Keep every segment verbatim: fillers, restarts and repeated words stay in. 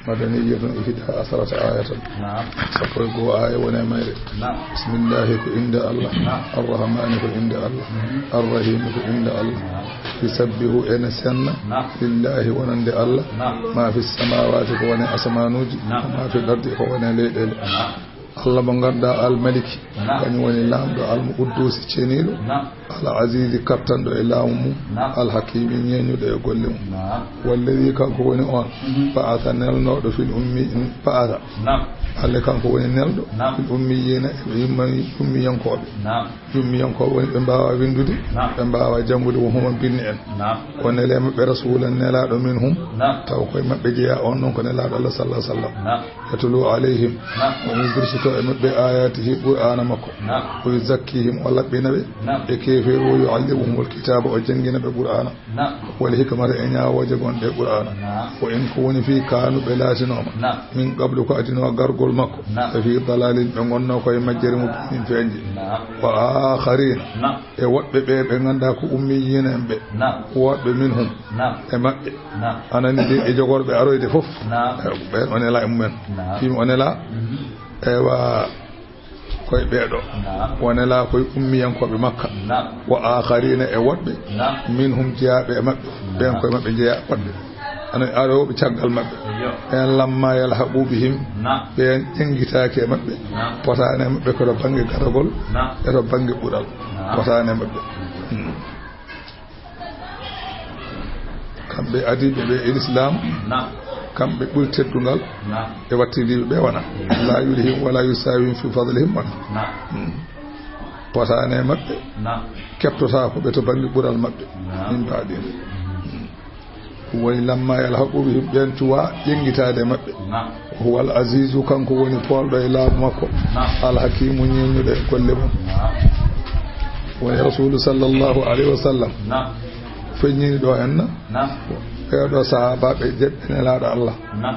Madaniyatun ihda asharata ayatan. Naam. Sappo e go'o aaya woni e mayre. Naam. Bismillahi ko innde Allah. Naam. Arrahmani ko innde Allah. Mhm. Arrahimi ko innde Allah. Naam. Yusabbihu ene senna. Naam. Lillahi wonande Allah. Naam. Ma fi samawati ko woni e asamanuuji. Naam. Ma fi lardi ko woni e leyɗeele. Naam. Allah mo ngannduɗaa Almaliki, naam, kañum woni Laamɗo Almuquddusi ceniiɗo, naam, Al Azizi kattanɗo e laamu mum, naam, Al Hakimi ñeeñuɗo e golle mum. Naam. Walladi kanko woni on, mhm, ba'atha nelnooɗo fil ummi, ba'atha. Naam. Allah kanko woni nelɗo, naam, fil ummiyina e yumma-, ummiyankooɓe. Naam. Ummiyankooɓe woni ɓe mbaawa winndude, naam, ɓe mbaawa janngude, wo huma binni en. Naam. O nele maɓɓe rasulan nelaaɗo minhum, naam, taw koye maɓɓe jeyaa on noon ko nelaaɗo Allah sallallahu alaihi wasallam. Naam. Yatlu alayhim. Naam. Woni dursito e maɓɓe ayatihi Qur'aana makko. Naam. Wa yuzakkihim o laɓɓina ɓe. Naam. E keefeeru o yuallimuhumul kitaaba o janngina ɓe Qur'aana. Naam. Wal hikmata e ñaawooje gonɗe e Qur'aana. Naam. Wa in ko woni fii kaanu ɓe laatinooma. Naam. Min qablu ko adinoo gargol makko. Naam. Ɓe fii dalalin ɓe ngonnoo koye majjere mubinin feeñde. Naam. Wa aakharina. Naam. E woɗɓe ɓe ɓe ngannduɗaa ko ummiyiina en ɓe. Naam. Woɗɓe minhum. Naam. E maɓɓe. Naam. Anani de e jogorɓe aroyde fof. Naam. E ɓen o nelaa e mumen. Naam. Fii o nelaa. Mhm. Ewa koye ɓeeɗo. Naam. O nelaa koye ummiyankooɓe Makka. Naam. Wa aakharina e woɗɓe. Naam. Minhum jeyaaɓe e maɓɓe. Naam. Ɓen koye maɓɓe jeyaa woɗɓe. Ana arooɓe caggal maɓɓe. Iyo. Ɓen lamma yalhaqu bihim. Naam. Ɓen ƴenngitaaki e maɓɓe. Naam. Potaani e maɓɓe ko to bannge garagol. Naam. E to bannge ɓural. Naam. Potaani e maɓɓe. Hmm. Kamɓe adiiɓe ɓe e Lislaam, naam, kamɓe ɓuri teddungal, naam, e wattindiiɓe ɓe wona. Laa yulhihim wa laa yusaawihim fi fadlihim wona. Naam. Hmm. Potaani e maɓɓe, naam, keɓtotaako ɓe to bannge ɓural maɓɓe. Naam. Min baadin. Hmm. Ɗum woni lamma yalhaqu bihim, ɓeen cuwaa ƴenngitaade e maɓɓe. Naam. Huwa al azizu, kanko woni poolɗo e laamu makko. Naam. Al hakimu, ñeeñuɗo e golle mum. Naam. Woni Rasulu sallallahu alayhi wa sallam. Naam. Feññini ɗo henna. Naam. Ɓeeɗo sahaabaaɓe jeɗɗe nelaaɗo Allah. Naam.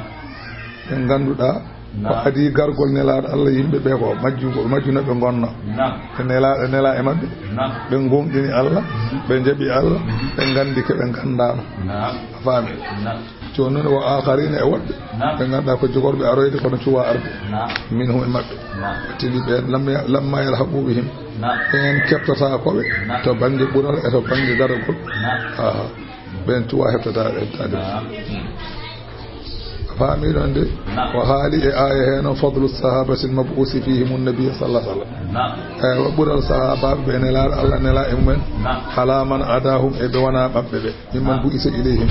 Ɓe ngannduɗaa ko, naam, adii gargol nelaaɗo Allah, yimɓe ɓe ko majju-, ko majjunooɓe ngonnoo. Naam. Ɓe nelaa, ɓe nelaa e maɓɓe. Naam. Ɓe ngomɗini Allah, mhm, ɓe njaɓi Allah, mhm, ɓe nganndi ke ɓe nganndaano. Naam. A faami? Naam. Jooni noon, wa aakharina e woɗɓe, naam, ɓe ngannduɗaa ko jogorɓe aroyde kono cuwaa arde. Naam. Minhum e maɓɓe. Naam. Tigi ɓeen lamma, lamma yalhaqu bihim. Naam. Ɓeen keɓtotaako ɓe, naam, to bannge ɓural e to bannge garagol. Naam. Aha. Ɓeen cuwaa heɓtataade, heɓtaade. Naam. Hmm. A faami ɗon de? Naam. O haali e aaya hee noon, fadlu sahabatil mabuusi fihim nabi sallallahu alaihi wasallam. Naam. Eywa, ɓural sahaabaaɓe ɓe nelaaɗo Allah nelaa e mumen. Naam. Ala man adahum, e ɓe wonaa maɓɓe ɓe. Mimman, naam, bu'isa ilayhim.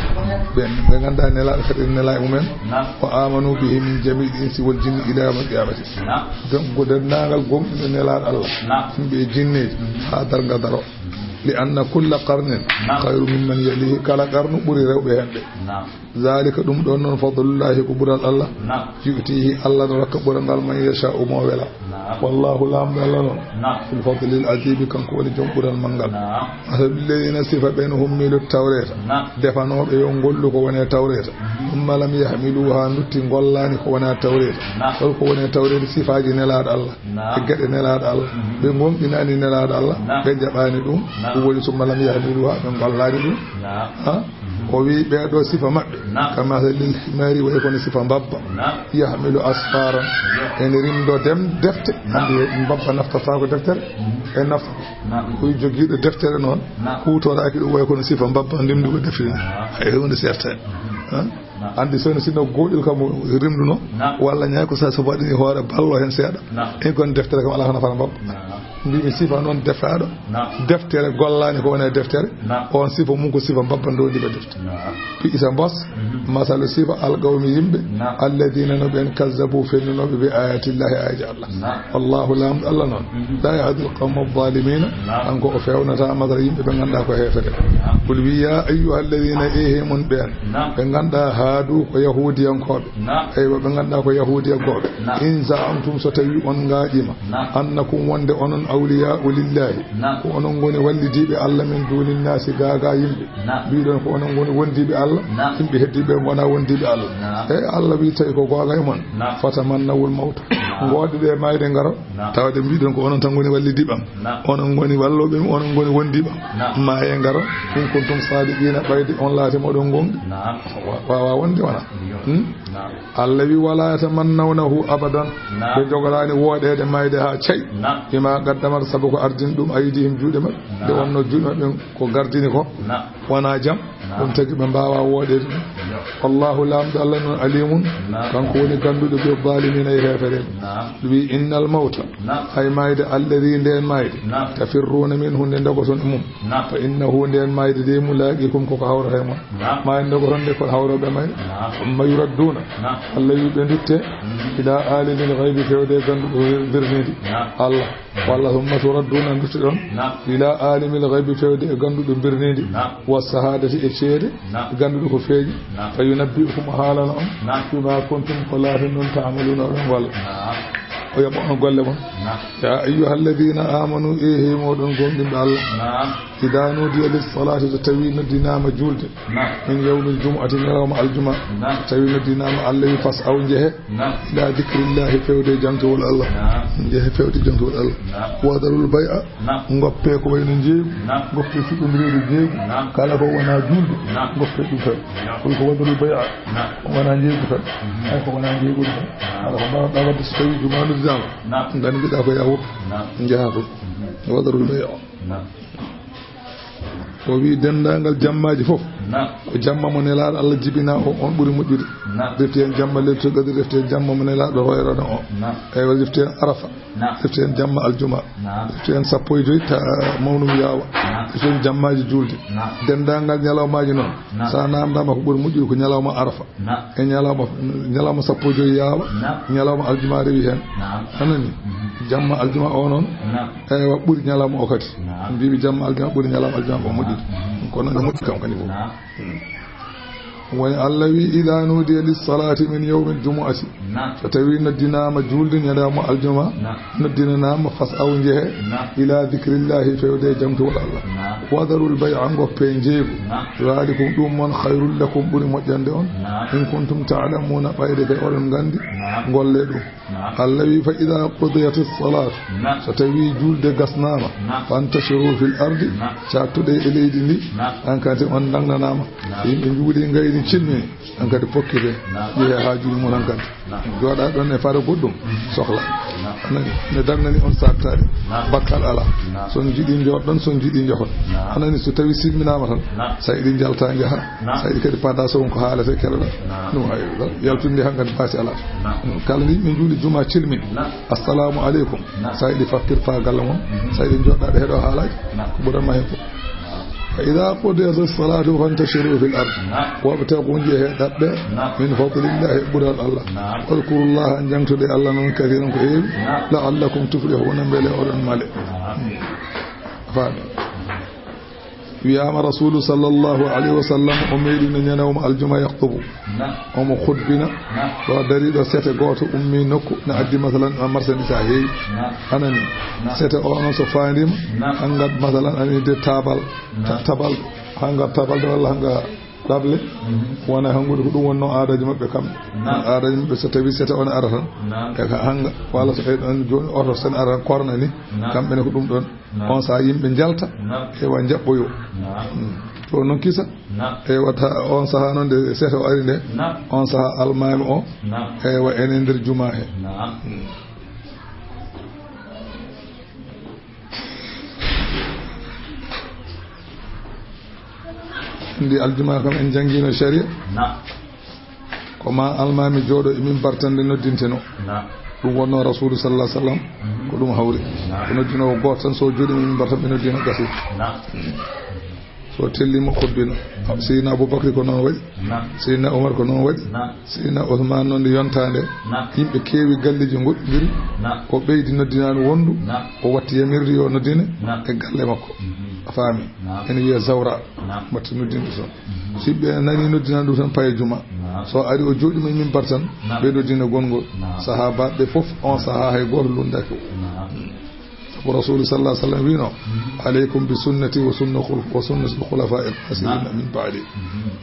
Ɓen ɓe ngannduɗaa nelaaɗo kadi nelaa e mumen. Naam. Wa amanu bihi min jami'il insi wal jinni ila yawmil qiyamati. Naam. Donc, ko denndaangal gomɗinɓe nelaaɗo Allah. Naam. Yimɓe e jinneeji, mhm, haa darnga daro. Mhm. Li anna kulla qarnin, naam, khayru mimman yalihi, kala qarnu ɓuri rewɓe heen ɓe. Naam. Zalika, ɗum ɗon noon, fadlullahi, ko ɓural Allah. Naam. Yu'tihi, Allah no rokka ɓural ngal, man yasha'u, mo wela. Naam. Wallahu, Laamɗo Allah noon. Naam. Zul fadlil azimi, kanko woni joom ɓural manngal. Naam. Masalul ladina, sifa ɓen hummilu tawreta. Naam. Defanooɓe yo ngollu ko woni e tawreta. Mhm. Summa lam yahmiluha, ndutti ngollaani ko woni e tawreta. Naam. Hol ko woni e tawreta? Sifaaji nelaaɗo Allah. Naam. E geɗe nelaaɗo Allah. Mhm. Ɓe gomɗinaani nelaaɗo Allah. Naam. Ɓe jaɓaani ɗum. Naam. Ɗum woni summa lam yahmiluha, ɓe ngollaani ɗum. Naam. Ha? Mhm. O wi ɓeeɗo sifa maɓɓe. Naam. Kama salil himari, wayi kono sifa mbabba. Naam. Yahmilu asfaran. Naam. Ene rimdo dem defte. Naam. Hannde mbabba naftataako deftere. Mhm. E nafa. Naam. Ko jogiiɗo deftere noon. Naam. Huutoraaki ɗum wayi kono sifa mbabba ndimdugo deftere. Naam. Hay huunde sertaani. Mhm. Ha? Naam. Anndi so, sino gooƴol kam o rimduno, naam, walla ñaay ko sa, so waɗini hoore ballo heen seeɗa. Naam. E kon deftere kam alaa ko nafata mbabba. Naam. Mbimi sifa noon defaaɗo. Naam. Deftere gollaani ko woni e deftere. Naam. On sifa mum ko sifa mbabba ndondiba defte. Naam. Fi isa mbos, mhm, masalu sifa alqawmi yimɓe, naam, alladina no ɓen kazzabu fennunooɓe bi ayatillahi ayaji Allah. Naam. Wallahu, Laamɗo Allah noon, mhm, la yahdi alqawma alzalimina. Naam. Kanko o fewnata masala yimɓe ɓe ngannduɗaa ko heefere. Naam. Qul wi, ya ayyuha alladina, ehe mon ɓeen, naam, ɓe ngannduɗaa haadu ko yahuudiyankooɓe. Naam. Eywa, ɓe ngannduɗaa ko yahuudiyankooɓe. Naam. In za'amtum, so tawi on ngaaƴima. Naam. Annakum, wonde onon, awliya'u lillahi. Naam. Ko onon ngoni wallidiiɓe Allah, min duni nnaasi, gaagaa yimɓe. Naam. Mbiɗon ko onon ngoni wondiiɓe Allah. Naam. Yimɓe heddiiɓe ngona wondiiɓe Allah. Naam. E Allah wi tawi ko googa e mon. Naam. Fatamannawul mawta. Naam. Ngoɗɗe ɗe maayde ngaro, tawde mbiɗon ko onon tan ngoni wallidiiɓe am. Onon ngoni wallooɓe am, onon ngoni wondiiɓe am. Maaye ngaro, in kuntum saadiqiina, ɓayde on laati moɗon gonɗi. Wa-, waawaa wonde wona. Hmm? Allah wi, "Walaa yatamannawnahu abadan." Ɓe jogoraani wooɗeede maayde haa cay. Bimaa qaddamat, sabu ko ardini ɗum, aydiihim, juuɗe maɓɓe. Nde wonnoo juuɗe maɓɓe ko gardini ko. Wonaa jam. Ɗum tagi ɓe mbaawaa wooɗeede ɗum. Wallaahu, Laamɗo Allah noon, aliimun, kanko woni gannduɗo, bi zaalimiina, e heefereɓe. Wi, "Innal mawta, hay maayde, alladii, ndeen maayde, tafirruuna minhu, nde ndogoton e mum, fa innahu, ndeen maayde de, mulaaqiikum, koko hawrata e mon." Maayde ndogoton de, ko hawrooɓe maayde. Summa yuradduuna, Allah wi, ɓe ndutte, ilaa aalimil gaybi, fewde e gannduɗo birniindi, Allah. Walla summa turadduuna, nduttoɗon, ilaa aalimil gaybi, fewde e gannduɗo birniindi, wa sahaadati, e ceede, gannduɗo ko feeñi, fa yunabbi'ukum, o haalana on, bimaa kuntum, ko laaten non, ta'maluuna, oɗon walla. O yoɓa on golle mon. Yaa ayyuhal ladiina aamanu, e hey mooɗon gomɗinɓe Allah, idaa nuudiya lis salaati, so tawii noddinaama juulde, min yawmil jumu'ati, ñalawma aljuma, so tawii noddinaama, Allah wi, "Fas'aw, njehe." Ilaa dikrillaahi, fewde e jaŋtowol Allah. Njehe fewde jaŋtowol Allah. Wa darul bay'a, ngoppe ko wayno njeeygu. Ngoppe fuɗɗondireede njeeygu. Kala ko wonaa juulde, ngoppe ɗum tan. Koy ko wa darul bay'a, wonaa njeeygu tan. Hay ko wonaa njeeygu tan. Kala ko mbaawɗaa waɗde so tawii juma noddidaama, nganndiɗaa ko yaa woppu. Njahaa toon. Wa darul bay'a. O wi, denndaangal jammaaji fof, ko jamma mo Nelaaɗo Allah jibinaa o, on ɓuri moƴƴude. Refti heen jamma Leylatul Qadri, refti heen jamma mo Nelaaɗo hoyrano o. Eywa, refti heen Arafa, refti heen jamma aljuma, refti heen sappo e joy ta mawnum yaawa, refti heen jammaaji juulde. Denndaangal ñalawmaaji noon, so a naamndaama ko ɓuri moƴƴude ko ñalawma Arafa. E ñalawma, ñalawma sappo e joy yaawa, ñalawma aljuma rewi heen. A nani? Jamma aljuma o noon, eywa, ɓuri ñalawma o kadi. Mbiimi jamma aljuma ɓuri ñalawma aljuma ko moƴƴude. Kono ne moƴƴi kam kadi fof. Woni Allah wi, "Idaa nuudiya lis salaati min yawmil jumu'ati." So tawii noddinaama juulde ñalawma aljuma, noddinanaama, "Fas'aw, njehe, ilaa dikrillaahi, fewde e jaŋtowol Allah. Wa darul bay'a, ngoppe njeeygu. Zaalikum, ɗum mon, khayrul lakum, ɓuri moƴƴande on. In kuntum ta'lamuuna, ɓayde kay oɗon nganndi, ngolle ɗum." Allah wi, "Fa idaa qudiyatis salaatu." So tawii juulde gasnaama, "Fantashiruu fil ardi." Caattuɗe e leydi ndi, an kadi on daŋnanaama. Yimɓe njuuli, ngayni, cilmini. An kadi pokkite, yehe haa juuɗe mum an kadi. Jooɗa ɗon e fare goɗɗum, sohla. A nani? Ne dagnani on saaktaade. Bakkal alaa. So on njiɗi njooɗon, so on njiɗi njahon. A nani? So tawi silminaama tan, sa yiɗi njalta, njaha. Sa yiɗi kadi paada, so won ko haalete, keɗoɗa. Ɗum hay yaltude nde han kadi baasi alaa. Kala nde yimɓe njuuli juma cilmin, "Assalamu aleykum." Sa yiɗi fattir faa galle mon, sa yiɗi jooɗaade heɗo haalaaji, ko ɓuranma heen fof. "Fa idaa qudiyati salaatu fantashiruu fil ardi." Wabtagu, njehe ɗaɓɓe, min fadlillaahi, ɓural Allah. Wadkurullaaha, njaŋtude Allah noon, kasiiran, ko heewi. La'allakum tuflihuuna, mbele oɗon male. Faami. Wiyaama Rasuulu sallallahu alayhi wa sallam, o meeɗino ñalawma aljuma yaxtubu. Omo khutbina. Ɗo dariiɗo sete gooto ummii nokku, na addi masalan ma marchandise haa heewi. A nani? Sete o noon so faandiima, hannga masalan ani de tabal, ta-, tabal, hannga tabal de walla hannga ɗable, wona hanngude ko ɗum wonnoo aadaaji maɓɓe kamɓe. Aadaaji maɓɓe so tawii sete o ne ara tan, e ka hannga, walla so ɓe ɗon jooni oto sen ara tan korna ni, kamɓe ne ko ɗum ɗon. On sahaa yimɓe njalta, eywa, njaɓɓoyo. Mm. To noon kisa, eywa, ta-, on sahaa noon nde sete o ari nde, on sahaa almaami o, eywa, ene nder jumaa he. Mm. Ndi aljumaa kam en njanngiino sharia. Ko ma almaami jooɗo e mimbar tan nde noddintenoo. Ɗum wonnoo Rasuulu sallallahu alaihi wasallam, ko ɗum hawri. Ko noddinoowo gooto tan, so jooɗiima e mimbar tan, ɓe noddina, gasi. So telliima, khutbina. Seydina Abubakri ko noon waɗi. Seydina Umar ko noon waɗi. Seydina Usmaan noon, nde yontaa nde, yimɓe keewi galleeji ngoɗɗondiri. O ɓeydi noddinaandu wonndu, o watti yamirdu yo noddine e galle makko. A faami? Ene wiyee zawra. Mbaɗti noddindu toon. So yimɓe nani noddinandu tan, paye juma. So ari o jooɗiima e mimbar tan, ɓe noddina gonngol. Sahaabaaɓe fof, on sahaa hay gooto lunndaaki o. Ko Rasuulu sallallahu alaihi wasallam wiino, "Alaikum bi sunnati wa sunna khul-, wa sunnati al-khulafa ar-rashidin min ba'di."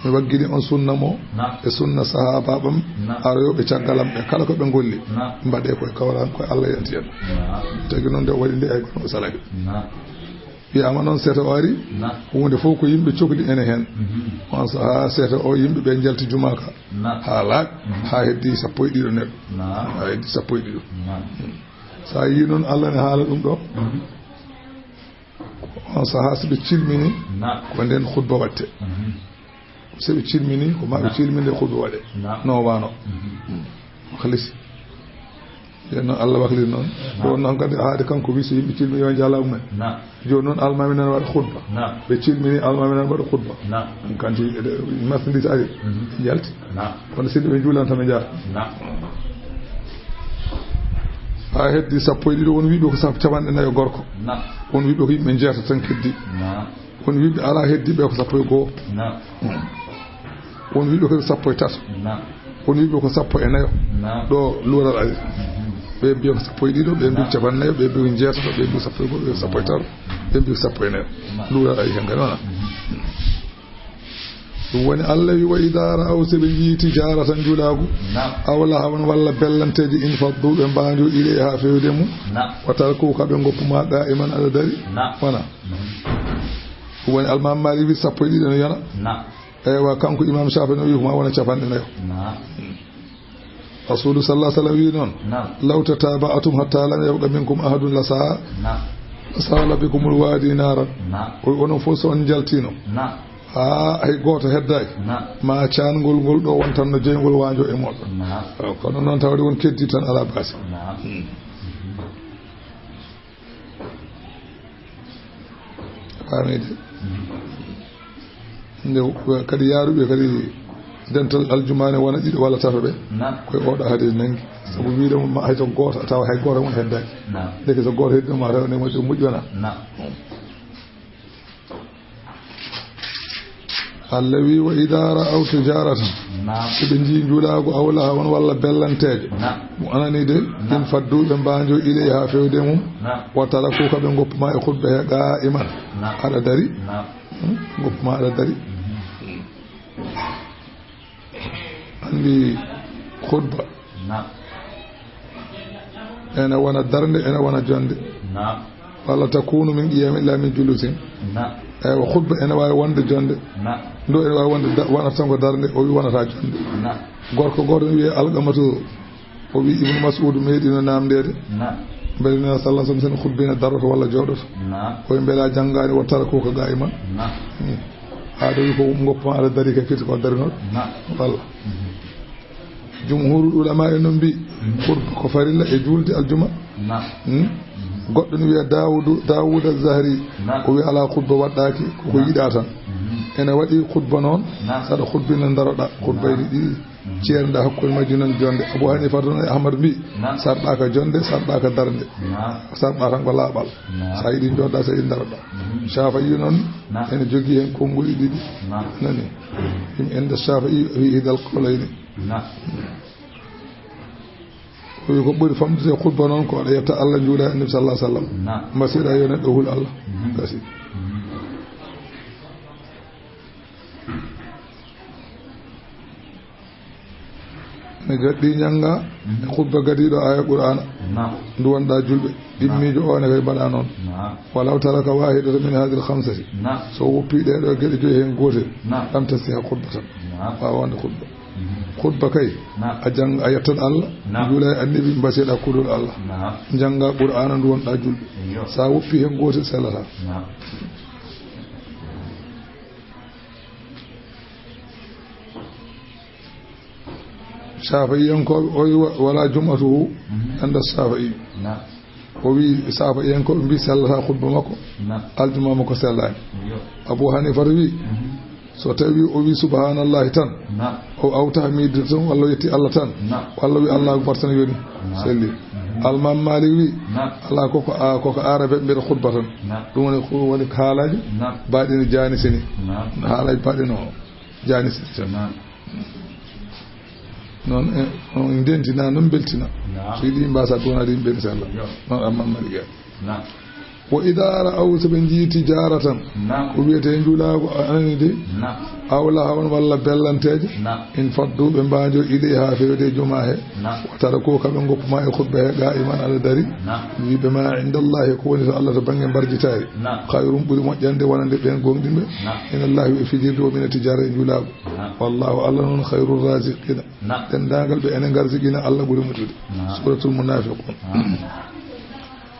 Mi waggini on sunna mo e sunna sahaba bam aroyoɓe caggalam ɓe kala ko ɓe golli. Mbaɗe koye kawran koye Allah yanti en. Tagi noon nde o waɗi nde ay kono o salaki. Wiyama noon seeto o ari, hunde fof ko yimɓe cokli ene heen. On sahaa seeto o yimɓe ɓe njalti juma ka. Haa laaɓi, haa heddi sappo e ɗiɗo neɗɗo. Haa heddi sappo e ɗiɗo. So a yii noon Allah ne haala ɗum ɗo, on sahaa so ɓe cilmini, ko nden khutba waɗte. So ɓe cilmini, ko ma ɓe cilminde khutba waɗe. No wano. Khalis. Nden noon Allah wakliri noon. Ɗo noon kadi haade kanko wi so yimɓe cilmi yo njala umen. Jooni noon almaami nan waɗa khutba. Ɓe cilmini almaami nan waɗa khutba. Kanti marchandise ari. Jalti. Kono sinno ɓe juulan tan ɓe njaara. Haa heddi sappo e ɗiɗo, won wiiɓe ko sap-, capanɗe nayo gorko. Won wiiɓe ko yimɓe jeetato tan keddi. Won wiiɓe alaa heddi ɓe ko sappo e goo. Won wiiɓe ko sappo e tato. Won wiiɓe ko sappo e nayo. Ɗo luural ari. Ɓe mbiya ko sappo e ɗiɗo, ɓe mbiya capanɗe nayo, ɓe mbiya jeetato, ɓe mbiya sappo e goo, ɓe mbiya sappo e tato, ɓe mbiya sappo e nayo. Luural ari heen kadi wona. Ɗum woni Allah wi, "Wa idha ra'aw", so ɓe njii tijaratan njulaagu, aw lahawan walla bellanteeji, in faddu ɓe mbaanjo ilayha haa fewde mum, wa tarkuka ɓe ngoppu ma qa'iman aɗa dari. Wona. Ɗum woni Almaami Maalik wi sappo e ɗiɗi no yona. Eywa, kanko Imaam Shaafi'i no wi ko ma wona capanɗe nayo. Rasuulu sallallahu alaihi wasallam wi noon, "Law tataba'tum hatta lam yabqa minkum ahadun la sa-, la sala bikumul wadi naran." O wi onon fof so on njaltino, haa hay gooto heddaaki, ma caangol ngol ɗo wontanno jeyngol waanjo e mooɗon. Kono noon tawde won keddi tan alaa baasi. Faamii de. Nde kadi yaaruɓe kadi dental aljumaane wona ɗiɗo walla tato ɓe. Koye oɗo hadis nangi. Sabu wiide mo ma hay so gooto, tawa hay gooto mon heddaaki. Ndeke so gooto heddi ma tawa ne moƴƴi, moƴƴi wona. Allah wi, "Wa idha ra'aw tijaratan." Naam. So ɓe njii njulaagu aw lahawan walla bellanteejo. Naam. Mo anani de, naam, in faddu ɓe mbaanjo ilayha haa fewde mum. Naam. Wa tarakuka ɓe ngoppu ma e khutba he qa'iman. Naam. Aɗa dari. Naam. Hmm? Ngoppu ma aɗa dari. Mhm. Anndi khutba. Naam. Ene wona darnde, ene wona jonde. Naam. Walla takunu min qiyamin illa min julusin. Naam. Eywa, khutba ene waawi wonde jonde. Naam. Ndo ene waawi wonde da-, wonata tan ko darnde, o wi wonata jonde. Naam. Gorko gooto ne wiyee Alqamatu, o wi Ibnu Mas'ud meeɗino naamndeede. Naam. Mbele Nulaaɗo sallallahu alaihi wasallam sen khutbina darroto walla jooɗoto. Naam. O wi mbele a janngaani wa tarakuka qa'iman. Naam. Hmm. Aɗa wi ko ngoppu ma aɗa dari kay, firti ko darinoɗo. Naam. Walla. Mhm. Jumhurul ulama en noon mbi, mhm, khutba ko farilla e juulde aljuma. Naam. Hmm? Mhm. Goɗɗo ne wiya Daawudu, Daawuda Zahri, naam, o wi alaa khutba waɗɗaaki, ko ko, naam, yiɗaa tan. Mhm. Ene waɗi khutba noon, naam, saɗa khutbina daroɗa, khutbayji, naam, ɗiɗi, mhm, ceernda hakkunde majji noon jonde. Abu Hanifa toon e Ahmad mbi, naam, sarɗaaka jonde, sarɗaaka darnde. Naam. Sarɗa tan ko laaɓal. Naam. Sa yiɗi jooɗa, sa yiɗi daroɗa. Mhm. Shafi'i noon, naam, ene jogii heen konnguɗi ɗiɗi. Naam. Nani? Yimɓe en nde Shafi'i fi ihdal qawlayni. Naam. O wi ko ɓuri famɗude e khutba noon ko aɗa yetta Allah, njuula e Annabi sallallahu alaihi wasallam. Naam. Mbasiɗa yo neɗɗo hul Allah. Mhm. Gasi. Mhm. Ne gaddi njannga, mhm, khutba gadiiɗo aaya Qur'aana. Naam. Ndu wonɗa julɓe. Naam. Immiijo o ne kay mbaɗa noon. Naam. Walaw taraka wahidatan min hadhihi al-khamsati. Naam. So woppi ɗee ɗoo geɗe joyi heen gootel. Naam. Lam tasiha khutbatan. Naam. Waawa wonde khutba. Mhm. Khutba kay, naam, a jang-, a yettat Allah, naam, njuula e Annabi, mbasiɗa kulol Allah. Naam. Njannga Qur'aana ndu wonɗa julɓe. Iyo. Sa woppi heen gootel sellata. Naam. Shafi'iyankooɓe, o wi wa-, wala jum'atuhu, mhm, inda Shafi'i. Naam. O wi Shafi'iyankooɓe mbi sellata khutba makko. Naam. Aljuma makko sellaani. Iyo. Abu Hanifata wi, mhm, so tawi o wi subhanallahi tan, naam, o aw tahmid tan, walla o yetti Allah tan, naam, walla o wi Allahu akbar tan yoni, naam, selli. Mhm. Almam Malik wi, naam, ala koko a-, koko arabe mbiyata khutba tan. Naam. Ɗum woni ko woni haalaaji, naam, baaɗi no jaanisini. Naam. Haalaaji baaɗi no jaanisini tan. Naam. Noon, eh, on ndentina, noon mbeltina. Naam. So yiɗi mbasa duwanaade yimɓe ɓe, inchallah. Yo. Noon Almam Malik. Naam. Wa idaa ra'aw, so ɓe njii tijaaratan, naam, ko wiyetee njulaagu a anani de, naam, aw lahawan walla bellanteeje, naam, in faddu, ɓe mbaajoo ilayhaa feewde e jumaa he. Naam. Wa tarakuuka, ɓe ngoppu ma e khutba he, qaa'iman, aɗa dari. Naam. Wiiɓe ma, inda Allaahi, ko woni to Allah to bannge mbarjitaari. Naam. Khayrun, ɓuri moƴƴande wonande ɓeen gooŋɗinɓe. Naam. Inna Allaahi, wi fijirde o mina tijaara e njulaagu. Naam. Wallaahu, Allah noon, khayrur raaziqiina. Naam. Denndaangal ɓe ene ngarziqina, Allah ɓuri moƴƴude. Naam. Suuratul Munaafiquun. Naam.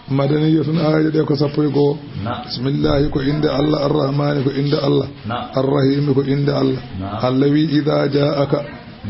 Madaniyatun, aayeeje ɗe ko sappo e go'o. Naam. Bismillaahi, ko innde Allah, Arrahmaani, ko innde Allah, naam, Arrahiimi, ko innde Allah. Naam. Allah wi, idaa jaa'aka,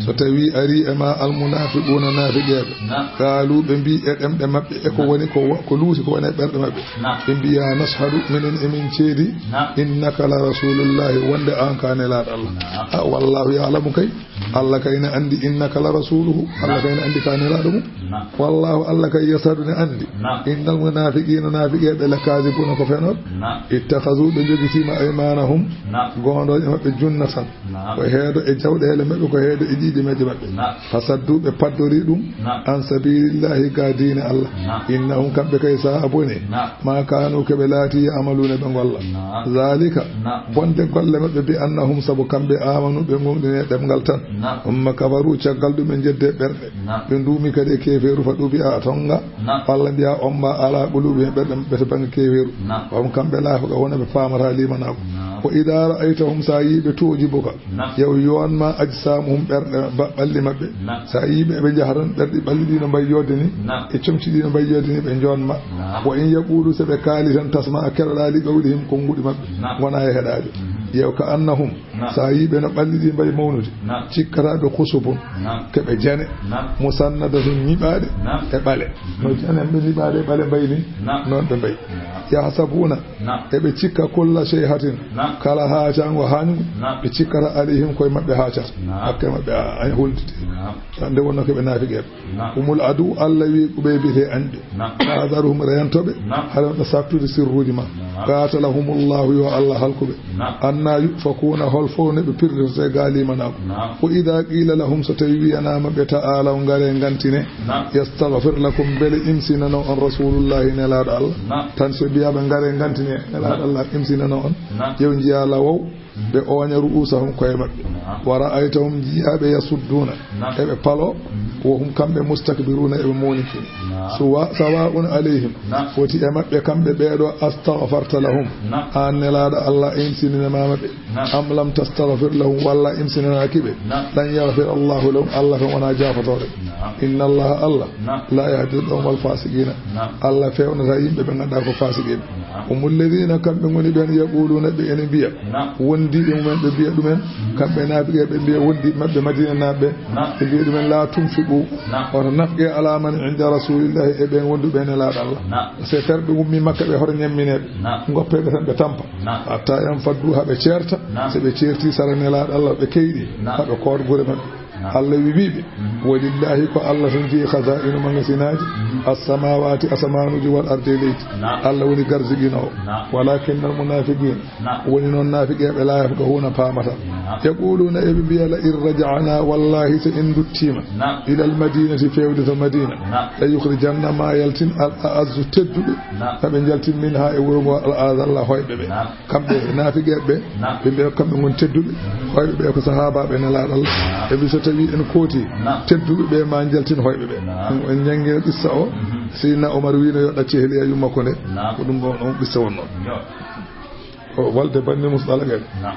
so tawii arii e ma, almunaafiquuna, naafiqeeɓe, naam, qaaluu, ɓe mbii e ɗemɗe maɓɓe, e ko, naam, woni ko wa-, ko luuti ko woni e ɓerɗe maɓɓe, naam, ɓe mbiya, nashhadu, minen emin ceedi, naam, innaka la rasuulullaahi, wonde aan ko a nelaaɗo Allah. Naam. A, wallaahu ya'lamu kay, Allah kay ne anndi, innaka la rasuuluhu, Allah kay ne anndi ko a nelaaɗo mum. Naam. Wallaahu, Allah kay yashhadu ne anndi. Naam. Innal munaafiqiina, naafiqeeɓe, lakaazibuuna, ko fenooɓe. Naam. Ittakhazuu, ɓe njogitiima, aymaanahum, naam, goondooje maɓɓe, junnatan. Naam. Ko heedo e jawɗeele maɓɓe, ko heedo e ƴiiƴe meeje maɓɓe. Naam. Fasaddu, ɓe paddori ɗum. Naam. An sabiilillaahi, ga diine Allah. Naam. Innahum, kamɓe kay, saa'a boni. Naam. Maa kaanuu, ko ɓe laati, ya'maluuna, ɓe ngolla. Naam. Zaalika, naam, bonde golle maɓɓe, bi annahum, sabu kamɓe, aamanu, ɓe ngoonɗini e ɗemngal tan. Naam. Summa kafaruu, caggal ɗum ɓe njeddi e ɓerɗe. Naam. Ɓe nduumi kadi e keefeeru, fa ɗubi'a, tonga. Naam. Walla mbiya, omma alaa quluubihim, ɓerɗe maɓɓe to bannge keefeeru. Naam. Fahum, kamɓe, laa yafqahuuna, ɓe paamataa liimanaagu. Naam. Wa idaa ra'aytahum, so a yii ɓe, tu'jibuka, naam, yo yowan ma, ajsaamuhum, ɓerɗe, ba-, ɓalli maɓɓe. Naam. So a yii ɓe, ɓe njaha tan, ɓerɗe, ɓalli ɗi no mbayi yoodde ni, naam, e comci ɗi no mbayi yoodde ni, ɓe njowan ma. Naam. Wa in yaquulu, so ɓe kaali tan, tasma', a keɗoɗaa, li qawlihim, konnguɗi maɓɓe, naam, wonaa e heɗaade. Mhm. Yo ka annahum, naam, so a yii ɓe no ɓalli ɗi mbayi mawnude, naam, cikkata ɓe khushubun, naam, ko ɓe jane, naam, musannadatun, ñiɓaaɗe, naam, e ɓale. Mhm. No jane ɓe ñiɓaaɗe e ɓale mbayi ni, naam, noon ɓe mbayi. Naam. Yahsabuuna, naam, eɓe cikka, kulla shayhatin, naam, kala haacaango haañngo, naam, ɓe cikkata, alayhim, koye maɓɓe haacata. Naam. Hakke maɓɓe a, a hulnditi. Naam. Nde wonnoo ko ɓe naafiqeeɓe. Naam. Humul aduw, Allah wi ko ɓe biyetee añɓe. Naam. Fahzarhum, reento ɓe. Naam. Haɗa ɓe sattude sirruuji ma. Naam. Qaatalahumullaahu, yo Allah halku ɓe. Naam. Annaa yu'fakuuna, hol fof ne ɓe pirlirtee ga liimanaagu. Naam. Wa idaa qiila lahum, so tawii wiyanaama ɓe, ta'aalaw, ngaree, ngantine. Naam. Yastagfir lakum, mbele imsinano on Rasuulullaahi, nelaaɗo Allah. Naam. Tan so ɓe mbiyaa ɓe ngaree, ngantine, nelaaɗo, naam, Allah imsinano on. Naam. Yo njiyaa lawow. Mhm. Ɓe ooña ru'uusahum, koye maɓɓe. Naam. Wa ra'aytahum, njiyaa ɓe, yasudduuna, naam, eɓe paloo, mhm, wa hum, kamɓe, mustakbiruuna, eɓe mawnikini. Naam. Suwa-, sawaa'un alayhim, naam, foti e maɓɓe kamɓe ɓeeɗo, astagfarta lahum, naam, aan nelaaɗo Allah, imsinanaa ma ɓe, naam, am lam tastagfir lahum, walla imsinanaaki ɓe, naam, lan yagfira Allaahu lahum, Allah tan wonaa jaafatooɗo ɓe. Naam. Inna Allaaha, Allah, naam, laa yahdil qawmal faasiqiina, naam, Allah feewnataa yimɓe ɓe nganndu-ɗaa ko faasiqiiɓe. Naam. Humul laziina, kamɓe ngoni ɓeen, yaquuluuna, ɓe ene mbiya, naam, wondiiɓe mumen, ɓe mbiya ɗumen, mhm, kamɓe naafiqeeɓe, ɓe mbiya wondiiɓe maɓɓe Madiinanaaɓe ɓe, naam, ɓe mbiya ɗumen, laa tunfiquu, naam, wota nafqee, alaa man inda Rasuulillaahi, e ɓeen wonduɓe e nelaaɗo Allah. Naam. So terɓe ummii Makka, ɓe hoto ñamminee ɓe. Naam. Ngoppee ɓe tan, ɓe tampa. Naam. Hattaa yanfaddu, haa ɓe ceerta. Naam. So ɓe ceertii sara nelaaɗo Allah, ɓe keyɗi, naam, haa ɓe koota gure maɓɓe. Naam. Allah wi, wii ɓe, mhm, walillaahi, ko Allah tan jeyi, khazaa'inu, magasinaaji, mhm, assamaawaati, asamaanuuji, wal ardi, e leydi. Naam. Allah woni garziginoowo. Naam. Walaakinnal munaafiqiina, naam, woni noon naafiqeeɓe, laa yafqahuuna, paamataa. Naam. Yaquuluuna, eɓe mbiya, la in raja'naa, wallaahi, so en nduttiima, naam, ilal madiinati, feewde to Madiina, naam, la yukhrijanna, ma yaltin, al a'azzu, tedduɓe, naam, maa ɓe njaltin, minhaa, e wuro ngo, al adalla, hoyɓe ɓe. Naam. Kamɓe naafiqeeɓe ɓe, naam, ɓe mbiya kamɓe ngoni tedduɓe. Mhm. Hoyɓe ɓe ko sahaabaaɓe nelaaɗo Allah. Naam. Eɓe mbi so tawii en kootii, naam, tedduɓe ɓe ma njaltin hoyɓe ɓe. Naam. En njanngiino qissa o. Mhm. Seydina Omar wiino yo ɗacce heliya yumma ko nde. Naam. Ko ɗum ɗon on qissa wonnoo. Yo. O walde banni musɗala ɓen. Naam.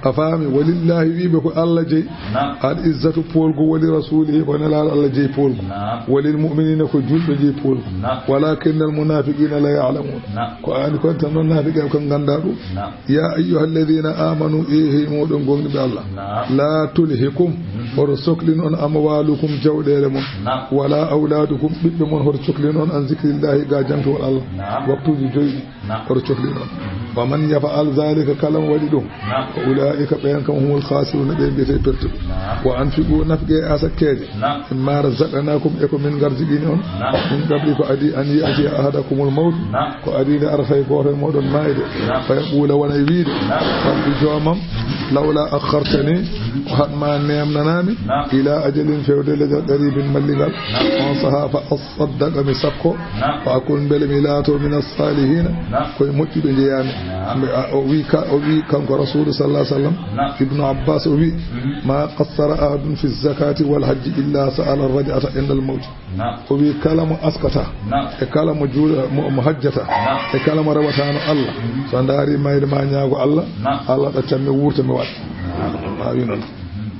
A faami, walillaahi, wiiɓe ko Allah jeyi. Naam. Al izzatu, poolgu, wali rasuulihi, ko nelaaɗo Allah jeyi poolgu. Naam. Walil mu'miniina, ko juulɓe jeyi poolgu. Naam. Walaakinnal munaafiqiina laa ya'lamuun. Naam. Ko aani kon tan noon naafiqeeɓe kon nganndaa ɗum. Naam. Yaa ayyuhal laziina aamanuu, ee hey mooɗon gomɗinɓe Allah. Naam. Laa tulhikum, mhm, hoto soklin on amwaalukum, jawɗeele mon. Naam. Walaa awlaadukum, ɓiɓɓe mon hoto coklin on an zikrillaahi, ga jantugol Allah. Naam. Waktuuji joyi ɗi. Naam. Hoto coklin on. Mhm. Wa man yaf'al zaalika, kala mo waɗi ɗum, naam, fa ulaa- Ulaa'ika ɓeen kam humul khaasiruuna, ɓe mbiyetee pertuɓe. Naam. Wa anfiqu, nafqee e asakkeeje. Naam. Mimmaa razaqnaakum, e ko min ngarjigini on. Naam. Min qabli ko adii an ya'tiya ahadakumul mawtu. Naam. Ko adii nde arata e gooto e mooɗon maayde. Naam. Fa yaquula, wona e wiide. Naam. Rabbi joomam, lawlaa akhartanii, ko haɗ ma neemnanaa mi. Naam. Ilaa ajalin, feewde lejal, qariibin, mallingal. Naam. On sahaa fa as saddaqa, mi sakko. Naam. Wa akun, mbele mi laato, mina saalihiina, naam, koye moƴƴuɓe njeyaami. Naam. Mbe-, a, o wi ka, o wi kanko Rasuulu sallallahu alaihi wasallam, naam, Ibnu Abbas o wi, mhm, ma qassara ahadun fi zakati wal hajji illa sa'ala raj'ata indal mawti. Naam. O wi kala mo askata, naam, e kala mo juula, mo, mo hajjata, naam, e kala mo rewatano Allah, mhm, so ndaari mayde ma ñaago Allah, naam, Allah ɗaccan mi wurta mi waɗa. Naam. A wi noon.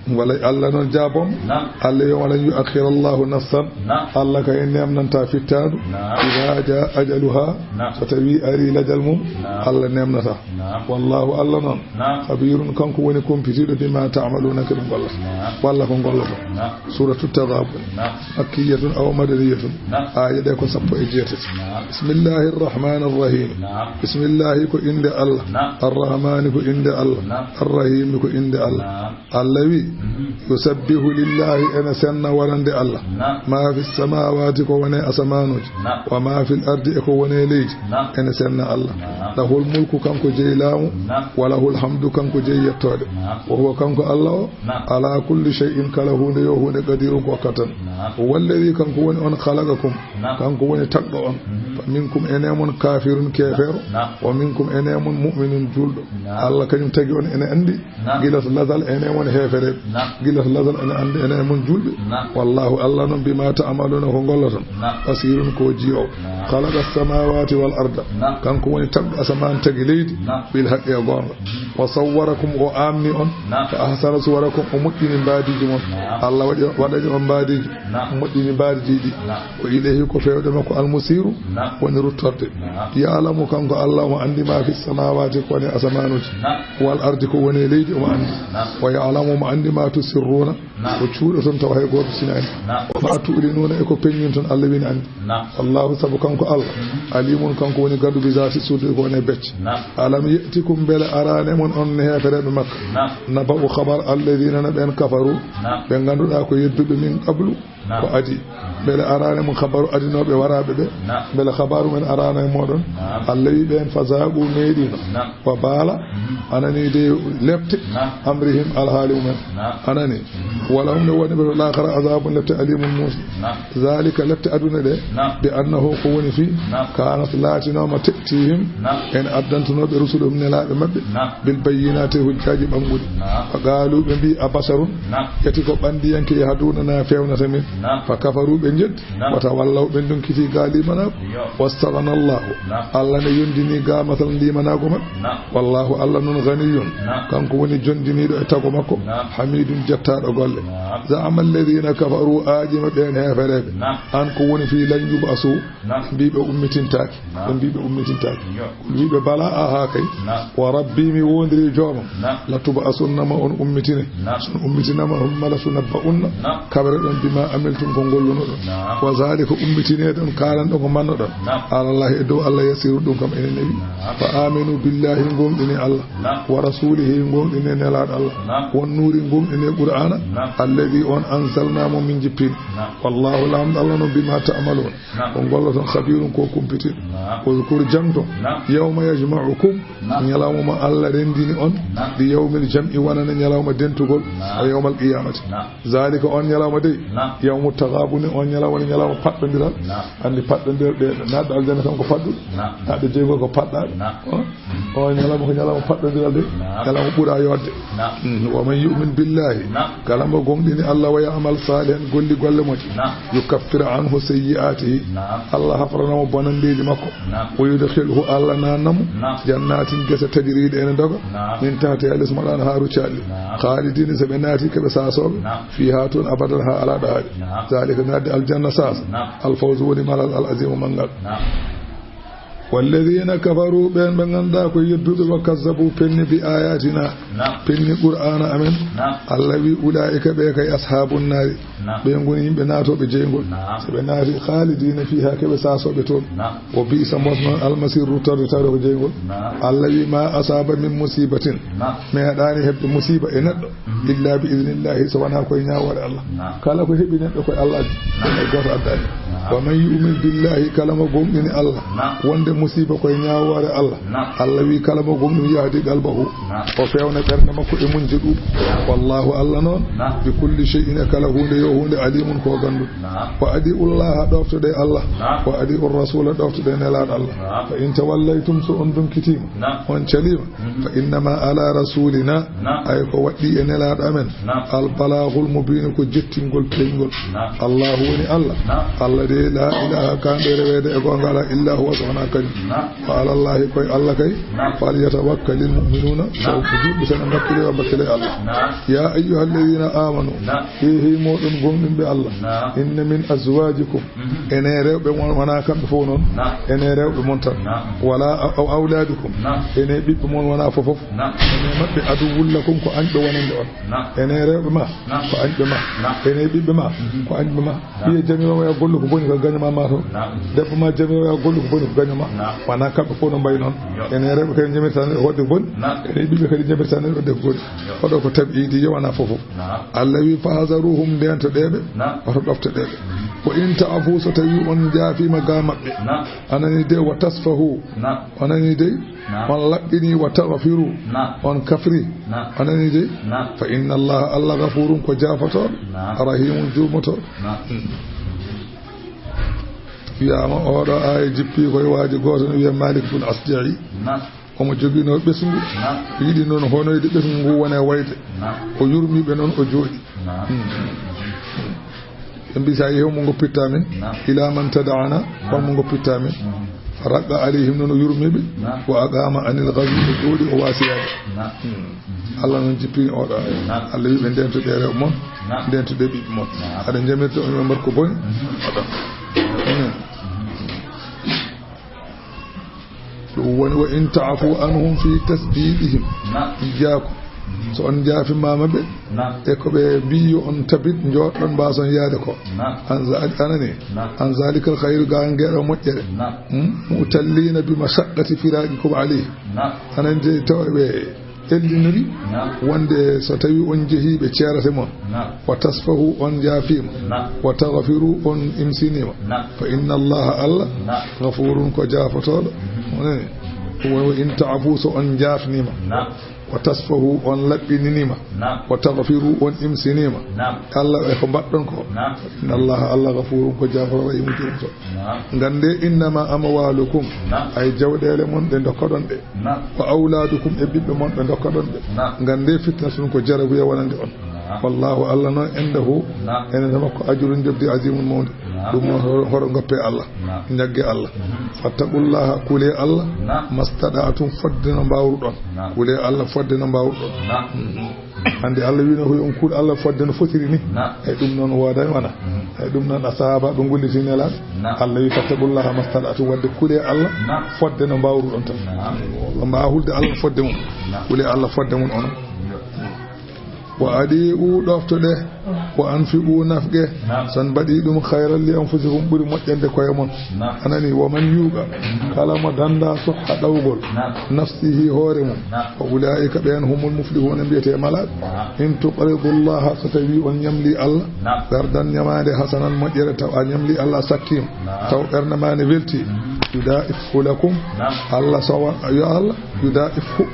Wala Allah noon jaabom. Naam. Allah yo wala yu'akhkhira Allahu nafsan. Naam. Allah kay neemnanta fittaandu. Naam. Idha jaa ajaluha. Naam. So tawi ari lajal mum. Naam. Allah neemnata. Naam. Wallahu Allah noon. Naam. Khabirun kanko woni kumpitiiɗo bima ta'maluna ko ɗum gollata. Naam. Walla ko gollata. Naam. Suratu Taghabun. Naam. Makkiyatun aw madaniyatun. Naam. Aaye ɗe ko sappo e jeetati. Naam. Bismillahir Rahmanir Rahim. Naam. Bismillahi ko innde Allah. Naam. Ar-Rahmani ko innde Allah. Naam. Ar-Rahimi ko innde Allah. Naam. Allah wi, mhm, yusabbihu lillahi, ene senna wonande Allah. Naam. Ma fi samawati, ko woni e asamanuuji. Naam. Wa ma fil ardi, e ko woni e leydi. Naam. Ene senna Allah. Naam. Lahul mulku, kanko jeyi laamu. Naam. Wa lahul hamdu, kanko jeyi yettoode. Naam. Wa huwa, kanko Allah o, naam, ala kulli shay'in, kala huunde yo huunde, qadirun ko kattan. Naam. Huwa alladhi, kanko woni on, khalaqakum, naam, kanko woni tagɗo on. Mhm. Fa minkum, ene mon, kafirun, keefeero. Naam. Wa minkum, ene mon, mu'minun, juulɗo. Naam. Allah kañum tagi on, ene anndi. Naam. Gila to lasal, ene mon heefereɓe. Naam. Gila to lasal, ene anndi, ene mon juulɓe. Naam. Wallahu, Allah noon, bima ta'maluna, ko golloton. Naam. Basirun, ko jii'oowo. Naam. Khalaqa samawati wal arda. Naam. Kanko woni tagɗo asamaan, tagi leydi. Naam. Bil haqqi, e goonga. Mhm. Wa sawwarakum, o aamni on. Naam. Fa ahsana suwarakum, o moƴƴini mbaadiiji mon. Naam. Allah waɗi, waɗani on mbaadiiji. Naam. Moƴƴini mbaadiiji ɗi. Naam. Wa ilayhi, ko feewde makko, al musiru, naam, woni ruttorde. Naam. Ya'lamu, kanko Allah, omo anndi ma fi samawati, ko woni e asamanuuji. Naam. Wal ardi, ko woni e leydi, omo anndi. Naam. Wa ya'lamu, omo anndi ma tusirruna, naam, ko cuuɗoton tawa hay gooto sinaani. Naam. Wa ma tu'linuna, e ko peññinton, Allah wini anndi. Naam. Wallahu, sabu kanko Allah, mhm, alimun, kanko woni ganduɗo bi zati sudur, ko woni e becce. Naam. Alam ya'tikum, mbele araani mon on heefereɓe Makka? Naam. Naba'u, khabar, alladhina, na ɓen, kafaru, naam, ɓe ganduɗa ko yedduɓe, min qablu, naam, ko adi. Mbele araani mon khabaru adinooɓe waraaɓe ɓe? Naam. Mbele khabaru men araani e mooɗon? Naam. Allah wi ɓeen, fazaqu, meeɗiino. Naam. Wa baala, mhm, anani de lepte, naam, amrihim, alhaali mumen. Naam. Anani. Mhm. Wa lahum, ne woni ɓe to laakhara, azabun, lepte, alimun, muusɗe. Naam. Zalika, lepte aduna ɗe, naam, bi annahu, ko woni fii, naam, kanat, laatinooma, ta'tihim, naam, en addantunooɓe, rusuluhum, nelaaɓe maɓɓe, naam, bil bayyinati, hujjaaji ɓannguɗi. Naam. Fa qaalu, ɓe mbii, abasharun, naam, yati ko ɓanndiyanke, yahdunana, feewnata min. Naam. Fa kafaru, ɓe jeddi. Naam. Wa tawallaw, ɓe ndonkiti gaa limanaaku. Yo. Wastaghna Allahu. Naam. Allah ne yondini gaa masal limanaaku maɓɓe. Naam. Wallahu, Allah noon, ghaniyun. Naam. Kanko woni jondiniiɗo e tago makko. Naam. Hamidun, jettaaɗo golle. Naam. Za'ama alladhina kafaru, aajima ɓeen heefereɓe. Naam. An ko woni fii lan yub'asu. Naam. Mbii ɓe ummitintaake. Naam. Ɓe mbii ɓe ummitintaake. Yo. Wiiɓe, bala, aha kay. Naam. Wa rabbi, mi woondiri joomam. Naam. La tub'asunna, ma on ummitine. Naam. So on ummitinama, humma la tunabba'unna. Naam. Kaɓreɗon bima amiltum, ko gollunoɗon. Naam. Wa zalika, ummitineɗon, kalanɗon ko mannoɗon. Naam. Alallahi, e dow Allah, yasirun, ɗum kam ene newi. Naam. Fa aminu billahi, gonɗini Allah. Naam. Wa rasulihi, gonɗini nelaɗo Allah. Naam. Wan nuri, gonɗini Qur'ana. Naam. Alladhi, on, anzalna, mo min jippini. Naam. Wallahu, lamɗo Allah noon, bima ta'malun. Naam. Ko golloton, khabirun, ko kumpitiiɗo. Naam. Uzkur, jangto. Naam. Yawma yajma'ukum, naam, ñalawma mo Allah renndini on, naam, li yawmil jam'i, wonande ñalawma dentugol, naam, o yawmal qiyamati. Naam. Zalika, on ñalawma dey, naam, yawmu taghabuni, on ñalawma woni ñalawma paɗɗondiral. Naam. Anndi paɗɗondiral ɗe, naatɗo aljanna tan ko paɗɗuɗo. Naam. Naatɗo jeygol ko paɗɗaaɗo. Naam. Oh? O ñalawma ko ñalawma paɗɗondiral de, naam, ñalawma ɓura yodde. Naam. Mm, wa man yu'min billahi, naam, kala mo gomɗini Allah, wa ya'mal salihan, golli golle moƴƴe, naam, yukaffir anhu sayyi'atihi, naam, Allah hafranamo bonandeeji makko, naam, wa yudkhilhu, Allah naannamo, naam, jannatin, gese, tajri, ɗe ene doga, naam, min tahtiha, les muɗum anharu, caɗli, naam, khalidina, so ɓe naati, ko ɓe sasooɓe, naam, fiha, toon, abadan, ha ala ɗahaade, naam, zalika, naatde aljanna sasa, naam, al fawzu, woni malal, al azimu, manngal. Naam. والذين كفروا, ɓeen ɓe ngannduɗaa ko yedduɓe, وكذبوا, penni, بآياتنا, Naam. penni Qur'aana amen. Naam. Allah wi, أولئك, ɓe kay, أصحاب النار. Naam. Ɓe ngoni yimɓe naatooɓe jeyngol. Naam. So ɓe naati, خالدين فيها, keɓe saasooɓe toon. Naam. وبئس, mbos noon, المصير, ruttorde tawde ko jeyngol. Naam. Allah wi, ما أصاب من مصيبة. Naam. Meeɗaani heɓde musiiba e neɗɗo. Mhm. إلا بإذن الله, so wonaa ko e ñaawoore Allah. Naam. Kala ko heɓi neɗɗo ko e Allah addi. Naam. Hay gooto addaani. Naam. ومن يؤمن بالله, kala mo gomɗini Allah. Naam. Wonde musiiba ko e ñaawoore Allah. Naam. Allah wi, kala mo gomɗini, يهد قلبه. Naam. O fewna ɓernde makko e muñje ɗuuɗ. Naam. والله, Allah noon, Naam. بكل شيء, e kala huunde yo huunde, عليم, ko gannduɗo. Naam. وأطيعوا الله, ɗooftoɗee Allah. Naam. وأطيعوا الرسول, ɗooftoɗee Nelaaɗo Allah. Naam. فإن توليتم, so on donkitiima, Naam. on caliima, Mhm. فإنما على رسولنا, Naam. hay ko waɗɗii e Nelaaɗo amen, Naam. البلاغ المبين, ko jettingol peeñgol. Naam. الله woni Allah. Naam. Allah de, لا إله, kaanɗo e reweede e goonga alaa, إلا هو, so wonaa kañum. Naam. وعلى الله, ko e Allah kay, Naam. فليتوكل المؤمنون, Naam. so ko juulɓe tan mbakkili, yo mbakkile Allah. Naam. يا أيها الذين آمنوا, Naam. He, he mooɗon gomɗinɓe Allah. Naam. إن من أزواجكم, Mhm. ene rewɓe mon wonaa kamɓe fof noon. Naam. Ene rewɓe mon tan. Naam. ولا أو أولادكم. Naam. Ene ɓiɓɓe mon wonaa fof fof. Naam. Ene maɓɓe عدو لكم, ko añɓe wonande on. Naam. Ene rewɓe ma, Naam. ko añɓe ma. Naam. Ene ɓiɓɓe ma, Mhm. ko añɓe ma. Naam. Ɓiye jamirowo ya gollu ko boni ko gaño ma mato. Naam. Debbo ma jamirowo ya gollu ko boni ko gaño ma. Naam. Wonaa kamɓe fof no mbayi noon. Yo. Ene rewɓe kadi jamirta neɗɗo waɗde ko boni. Naam. Ene ɓiɓɓe kadi jamirta neɗɗo waɗde ko boni. Yo. Oɗo ko tabiidi, yo wonaa fof fof. Naam. Allah wi, فاحذروهم, ndeentoɗee ɓe, Naam. Oto ɗoftoɗee ɓe. وإن تعفوا, so tawii on njaafiima ga maɓɓe. Naam. A nanii de, وتصفحوا. Naam. A nanii de, Naam. On laɓɓinii, وتغفروا. Naam. On kafri. Naam. A nanii de? Naam. فإن الله, Allah, غفور, ko jaafotooɗo. Naam. رحيم, juumotooɗo. Naam. Wiyaama oɗo aaya jippii koye waaji gooto no wiyee Malik bun Asja'i. Naam. Omo joginoo ɓesngu. Naam. Yiɗi noon honoyde ɓesngu ngu wona e wayde. Naam. O yurmii ɓe noon, o jooɗi. Naam. Hmm. Ɓe mbii, "So a yehii, mo ngoppitta min? Naam. Ilaa man tada'ana, hol mo ngoppitta min?" Mhm. فرق عليهم, noon o yurmii ɓe. Naam. وأقام عن الغزو, o jooɗi, o waasi yaade. Naam. Hmm. Allah noon jippini oɗo aaya. Naam. Allah wii ɓe, "Ndeentoɗee rewɓe mon, Naam. ndeentoɗee ɓiɓɓe mon. Naam. Aɗa jamirta on yo mbaɗ ko boni." Mhm. Oɗo. Mhm. Ɗum woni, "وإن تعفوا عنهم في تسديدهم." Naam. Ijaaku. Mhm. So on njaafimaama ɓe, Naam. e ko ɓe mbii yo on tabit, njooɗɗon, mbaason yaade ko. Naam. عن ذ-، a nanii? Naam. عن ذلك الخير, gaa ngeeɗo moƴƴere. Naam. Hmm? مؤتلين بمشقة فراقكم عليه. Naam. A nanii de, tawa ɓe ellinori Naam. wonde so tawii on njehii ɓe ceerate mon. Naam. وتصفحوا, on njaafiima. Naam. وتغفروا, on imsiniima. Naam. فإن الله, Allah, Naam. غفور, ko jaafotooɗo. Mhm. Wonani? Ɗum woni, "وإن تعفوا", so on njaafniima. Naam. "وتصفحوا", on laɓɓininiima. Naam. "وتغفروا", on imsiniima. Naam. Allah e ko mbaɗɗon ko. Naam. "إن الله", Allah, "غفور", ko jaafotooɗo, رحيم, juumotooɗo. Naam. Nganndee, "إنما أموالكم", Naam. ay jawɗeele mon ɗe ndokkoɗon ɗe. Naam. "وأولادكم", e ɓiɓɓe mon ɓe ndokkoɗon ɓe. Naam. Nganndee, فتنة, ko jarabuya wonande on. Naam. "والله", Allah noon, "عنده", Naam. ene to makko, "أجر", njoɓdi, "عظيم", mawndi. Naam. Ɗum noon, hoto, hoto ngoppe Allah. Naam. Njagge Allah. Mhm. "فاتقوا الله", kulee Allah. Naam. "ما استطعتم", fodde no mbaawruɗon. Naam. Kulee Allah fodde no mbaawruɗon. Naam. Mhm. Hannde Allah wiino ko yo on kuul Allah fodde no fotiri ni. Naam. Eyi, ɗum noon woodaani wona. Mhm. Eyi, ɗum noon a sahaaba ɓe ngolliti Nelaaɗo. Naam. Allah wii, "فاتقوا الله ما استطعتم", wadde kulee Allah Naam. fodde no mbaawruɗon tan. Naam. On mbaawa hulde Allah fodde mum. Naam. Kulee Allah fodde mum onon. Yo. "وأطيعوا", ɗoftoɗee. "وأنفقوا", nafqee. Naam. So on mbaɗii ɗum, "خيرا لأنفسكم", ɓuri moƴƴande koye mon. Naam. A nanii? "ومن يوق", kala mo danndaa, "شح", ɗawgol, Naam. "نفسه", hoore mum. Naam. "فأولئك", ɓeen, "هم المفلحون", mbiyetee malaaɓe. Naam. "إن تقرضوا الله", so tawii on ñamlii Allah, Naam. "قرضا", ñamaande, "حسنا", moƴƴere, taw a ñamlii Allah, a sattiima, Naam. taw ɓernde maa ne weltii, Mhm. "يضاعفه لكم", Naam. Allah sowa, yo Allah, "يضاعفه",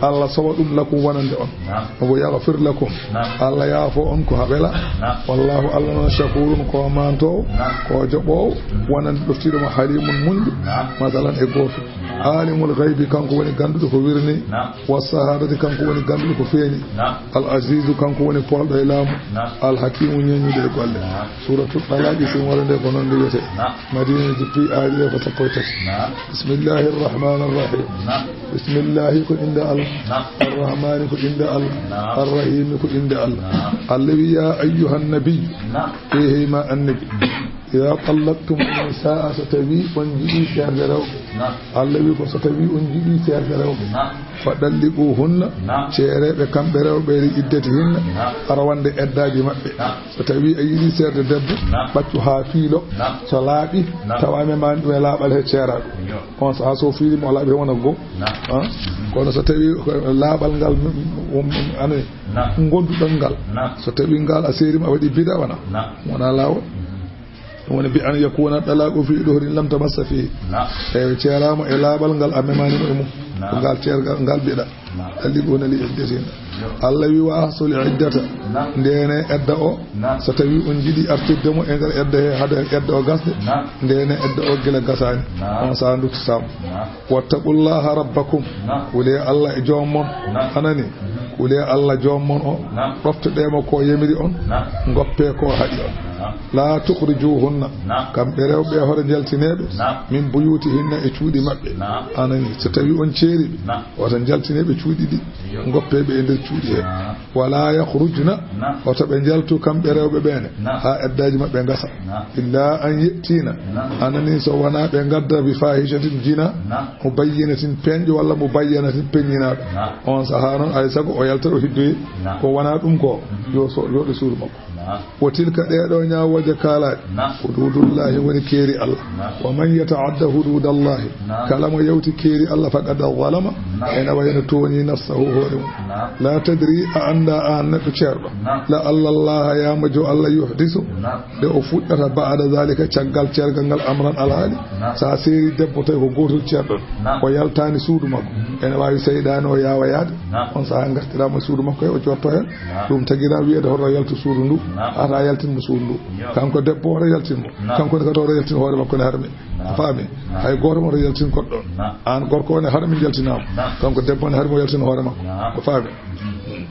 Allah sowa ɗum, "لكم", wonande on. Naam. "ويغفر لكم", Naam. Allah yaafo on ko haa wela. Naam. "والله", Allah noon, "شكور", ko maantoowo, Naam. ko joɓoowo, Mhm. wonande ɗoftiiɗo mo, "حليم", muñɗo, Naam. masalan, e gooto. Naam. "عالم الغيب", kanko woni gannduɗo ko wirnii. Naam. "والشهادة", kanko woni gannduɗo ko feeñi. Naam. "العزيز", kanko woni poolɗo e laamu. Naam. "الحكيم", ñeeñuɗo e golle. Naam. Suuratul Talaaq, so mi waɗa nde ko noon nde wiyetee. Naam. Madiina jippi, aayaaji ɗe ko sappo e tati. Naam. بسم الله الرحمن الرحيم. Naam. Bismillaahi ko innde Allah. Naam. Arrahmaani ko innde Allah. Naam. Arrahiimi ko innde Allah. Naam. Allah wi, "يا أيها النبي". Naam. Eehey ma annabi. Iza tallaqtumu nisaa, so tawi on jiɗi seerde rewɓe. Naam. Allah wi ko so tawi on jiɗi seerde rewɓe. Naam. Fa dalliquhunna, naam, ceereeɓe kamɓe rewɓe li iddatihinna, naam, arawande eddaaji maɓɓe. Naam. So tawi a yiɗi seerde debbo, naam, ɓaccu haa fiilo. Naam. So laaɓi, naam, tawa a memaani ɗum e laaɓal he ceeraaɗo. Yo. On sahaa so fiili mo laaɓi wona goo. Naam. Ah? Kono so tawi ko laaɓal ngal, um, um, ane, naam, gonduɗon ngal. Naam. So tawi ngal a seeri ma a waɗi bida wona. Naam. Wona laawol. Mhm. Ɗum woni bi an yakuna talaqu fi duhrin lam tamassa fihi. Naam. E ceeraama e laaɓal ngal a memaani mo e mum. Naam. Ko ngal ceergal ngal mbiɗa. Naam. Dalliquhunna li iddatihinna. Yo. Allah wi wa ahsul iddata. Naam. Ndeene edda o. Naam. So tawi on jiɗi artirde mo e nder edda he hade edda o gasde. Naam. Ndeene edda o gila gasaani. Naam. On sahaa nduttataamo. Naam. Wattaqullaha rabbakum. Naam. Kulee Allah e joom mon. Naam. Anani. Mhm. Kulee Allah joom mon o. Naam. Ɗoftoɗee mo ko yamiri on. Naam. Ngoppee ko haɗi on. Naam. La tukhrijuhunna. Naam. Kamɓe rewɓe hoto njaltinee ɓe. Naam. Min buyutihinna e cuuɗi maɓɓe. Naam. Anani, so tawi on ceeri ɓe. Naam. Wata njaltinee ɓe cuuɗi ɗi. Yo. Ngoppee ɓe e nder cuuɗi he. Naam. Wala yakhrujna. Naam. Wata ɓe njaltu kamɓe rewɓe ɓeene. Naam. Haa eddaaji maɓɓe ngasa. Naam. Illa an ya'tina. Naam. Anani so wonaa ɓe ngadda bi fahishatin jina. Naam. Mubayyinatin peeñɗo walla mubayyanatin peññinaaɗo. Naam. On sahaa noon alaa e sago o yalta o heddoyi. Naam. Ko wonaa ɗum ko. Mhm. Yo so, yo ɗo suudu makko. Naam. Wa tilka ɗee ɗoo ñaawooje kaalaaɗe. Naam. Huduudullaahi woni keeri Allah. Naam. Wa man yata'adda huduudallahi. Naam. Kala mo yawti keeri Allah faqad zalama. Naam. Ene wayno tooñi nafsahu hoore mum. Naam. La tadri a annda aan neɗɗo ceerɗo. Naam. La allallaha yaama jo Allah yuhdisu. Naam. Nde o fuɗɗata ba'da zalika caggal ceergal ngal amran alhaali. Naam. So a seeri debbo tawi ko gootol ceerɗon. Naam. O yaltaani suudu makko. Mhm. Ene waawi seyɗaane o yaawa yaade. Naam. On sahaa ngartiraama suudu makko he o jotto heen. Naam. Ɗum tagiraama wiyeede hoto yaltu suudu ndu. Naam. Hata yaltin mo suudu ndu. Yo. Kanko debbo hoto yaltin mo. Naam. Kanko ne kadi hoto yaltin hoore makko ne harmi. Naam. A faami? Naam. Hay gooto mo hoto yaltin goɗɗo. Naam. Aan gorko o ne harmi yaltinaama. Naam. Kanko debbo ne harmi o yaltin hoore makko. Naam. A faami? Mhm.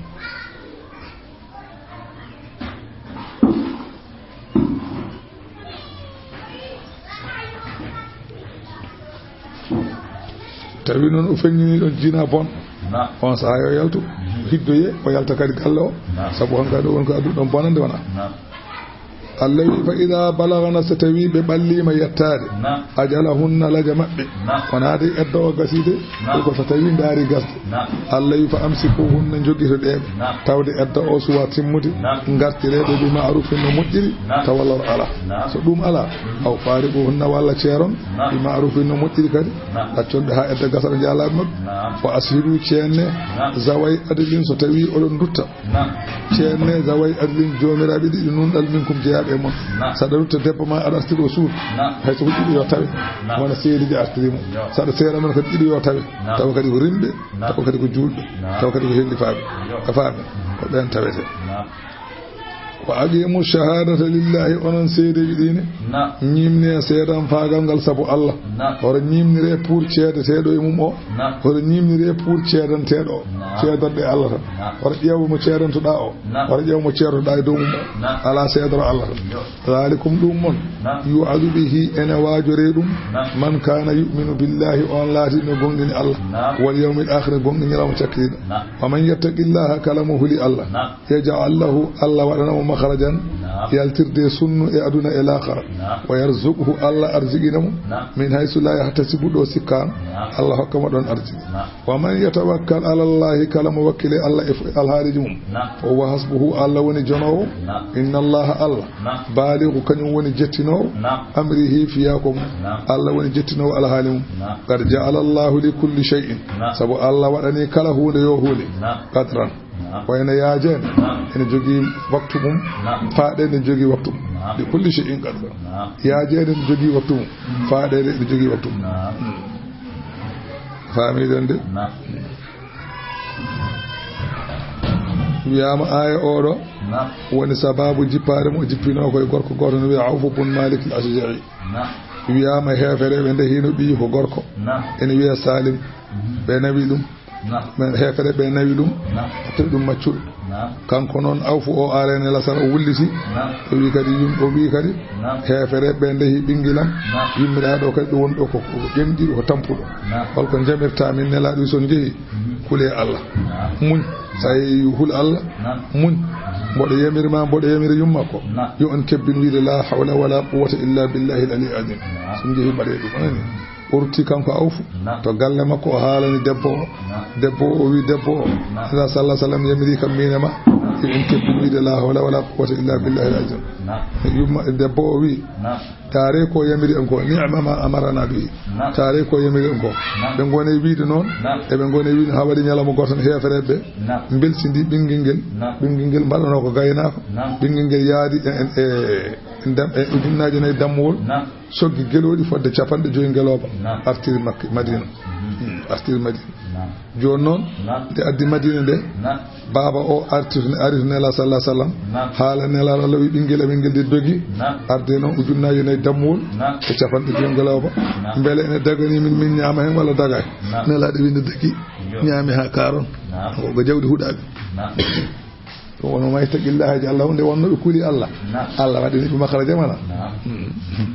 Tawi noon o feññini ɗon jina bon. Naam. On sahaa yo yaltu. Mhm. Hiddoye, o yalta kadi galle o. Naam. Sabu hankadi won ko adduɗon bonande wona. Naam. Allah wi, fa ida balagna, so tawi ɓe ɓallima yettaade. Naam. Ajalahunna, laja maɓɓe. Naam. Wona de edda o gaside. Naam. Ko so tawi ndaari gasde. Naam. Allah wi, fa amsikuhunna, jogitoɗee ɓe. Naam. Tawde edda o suwa timmude. Naam. Ngartiree ɓe bi ma'rufin no moƴƴiri. Naam. Tawa lor ala. Naam. So ɗum ala, mm, aw fariquhunna, walla ceeron. Naam. Bi ma'rufin no moƴƴiri kadi. Naam. Ɗaccon ɓe haa edda gasa ɓe njaala e maɓɓe. Naam. Wa ashidu, ceenne. Naam. Zaway adlin, so tawi oɗon ndutta. Naam. Ceenne zaway adlin, joomiraaɓe ɗiɗi nunɗal, minkum, jeyaaɓe e mon. Naam. Saɗa rutta debbo ma aɗa artiri o suudu. Naam. Hay so ko ɗiɗo yo tawe. Naam. Wona seedi ɗi artiri mo. Yo. Saɗa seera mon kadi ɗiɗo yo tawe. Naam. Tawa kadi ko rimɓe, naam, tawa kadi ko juulɓe, naam, tawa kadi ko hellifaaɓe. Yo. A faami? Ko ɓeen tawete. Naam. Wa aqimu shahadata lillahi, onon seedeeɓe ɗiine. Naam. Ñiimne seedan faagal ngal sabu Allah. Naam. Hoto ñiimnire pour ceedeteeɗo e mum o. Naam. Hoto ñiimnire pour ceedanteeɗo o. Naam. Ceedanɗe Allah tan. Naam. Hoto ƴeew mo ceedantoɗaa o. Naam. Hoto ƴeew mo ceedantoɗaa e dow mum o. Naam. Alaa seedoro Allah tan. Yo. Zalikum, ɗum mon. Naam. Yu'azu bihi, ene waajoree ɗum. Naam. Man kana yu'minu billahi, on laatino gomɗini Allah. Naam. Wal yawmil akhir, gomɗini ñalawma cakkitiiɗo. Naam. Wa man yattaqillaha, kala mo huli Allah. Naam. Yaj'al lahu, Allah waɗana mo makhrajan, naam, yaltirde sunnu e aduna e laakhara. Naam. Wa yarzuqhu, Allah arziqina mo, naam, min haysu la yahtasibu, ɗo sikkaano. Naam. Allah hokka mo ɗon arziki. Naam. Wa man yatawakkal ala Allahi, kala mo wakkile Allah e f-, alhaaliji mum. Naam. Fa huwa hasbuhu, Allah woni jonoowo. Naam. Inna Allaha, Allah. Naam. Balighu, kañum woni jettinoowo. Naam. Amrihi, fiyaako mum. Naam. Allah woni jettinoowo alhaali mum. Naam. Qad ja'ala Allahu li kulli shay'in. Naam. Sabu Allah waɗani kala huunde yo huule. Naam. Qadran. Naam. Wayno yaajeende, naam, ene jogii waktu mum, naam, faaɗeende ne jogii waktu mum. Naam. Li kulli shay'in qadran. Naam. Yaajeende ne jogii waktu mum, mm, faaɗeende ne jogii waktu mum. Naam. Mm. Faamiɗon de? Naam. Wiyaama aaya oɗo, naam, woni sababu jippaade mo, jippinoo ko e gorko gooto no wiya Awfu bun Malik al-Ashja'i. Naam. Wiyaama heefereeɓe nde hino ɓiyi ko gorko. Naam. Ene wiya Salim. Mhm. Ɓe nawi ɗum. Naam. Ɓen heefere ɓe nawi ɗum, Naam. Tawi ɗum maccuɗo. Naam. Kanko noon, Awfu o aare Nela sala o wulliti. Naam. O wi kadi, yim-, o wi kadi, Naam. Heefere ɓe ndehi ɓingilam, Naam. Yummiraaɗo kadi ɗo woni ɗo ko, ko ƴemɗiiɗo, ko tampuɗo. Naam. Holko njamirta min Nelaaɗo wi son njehi? Mhm. Kule Allah. Naam. Muñ. So a yehi hul Allah, Naam. Muñ. Mboɗo yamiri ma, mboɗo yamiri yumma ko. Naam. Yo on kebbin wiide, "La hawla wala quwwata illa billahi al-ali azim." Naam. So njehi mbaɗe ɗum, anani. O rutti kanko Awfu. Naam. To galle makko, o haalani debbo o. Naam. Debbo o, o wi debbo o, Naam. Nela sallallahu alaihi wasallam yamiri kam min e ma. Naam. Yo en kebbin wiide, "La hawla wala quwwata illa billahi al-azim." Naam. Yumma, debbo o wi, Naam. Taare ko yamiri en ko, ni'ma ma amarana bihi. Naam. Taare ko yamiri en ko. Naam. Ɓe ngone wiide noon, Naam. Eɓe ngone wiide haa waɗi ñalawma gooto tan heefereɓe ɓe Naam. Mbeltindi ɓinngel ngel. Naam. Ɓinngel ngel mbaɗanoo ko gaynaako. Naam. Ɓinngel ngel yaadi e, e, e, e ndam-, e ujunnaaje nayi dammuwol. Naam. Soggi gelooɗi fodde capanɗe joyi ngelooba. Naam. Artiri Makka, Madina. Mhm. Hmm, artiri Madina. Naam. Jooni noon, Naam. Nde addi Madina nde, Naam. Baaba o arti, ari to Nelaaɗo sallallahu alaihi wasallam. Naam. Haala Nelaaɗo Allah wi ɓinngel amen ngel de dogi. Naam. Arde noon ujunnaaje nayi dammuwol. Naam. E capanɗe joyi ngelooba. Naam. Mbele ene daganii min, min ñaama heen walla dagaani? Naam. Nelaaɗo wi nde dagii. Yo. Ñaami haa kaaron. Naam. Ko jawdi huɗaaɓe. Naam. Ɗum woni, "Wa man yattaqillaha yaj'al lahu", nde wonnoo ɓe kuli Allah. Naam. Allah waɗani ɓe makhraja mana. Naam. Hmm.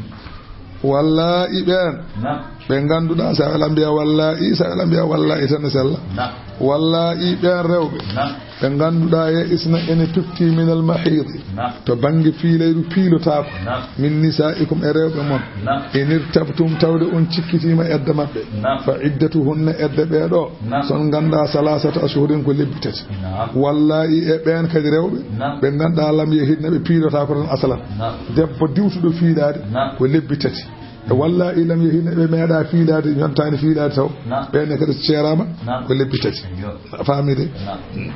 Wallaa'i ɓeen. Naam. Ɓe ngannduɗaa, so a waɗa mbiya wallaa'i, so a waɗa mbiya wallaa'i tan ne sella. Naam. Wallaa'i ɓeen rewɓe. Naam. Ɓe ngannduɗaa ya isna ene tutti minal mahiidi. Naam. To bannge fiilayru piilotaako. Naam. Min nisaa'ikum e rewɓe mon. Naam. In irtabtum tawde on cikkitiima edda maɓɓe. Naam. Fa iddatuhunna edda ɓee ɗoo. Naam. So on nganndaa salaasata ashhurin ko lebbi tati. Naam. Wallaa'i e ɓeen kadi rewɓe. Naam. Ɓe ngannduɗaa lam yahidna ɓe piilotaako tan asalan. Naam. Debbo diwtuɗo fiilaade Naam. Ko lebbi tati. E wallaa'i lam yahidna ɓe meeɗaa fiilaade, yontaani fiilaade taw. Naam. Ɓeen ne kadi so ceeraama Naam. Ko lebbi tati. Yo. A faami de? Naam.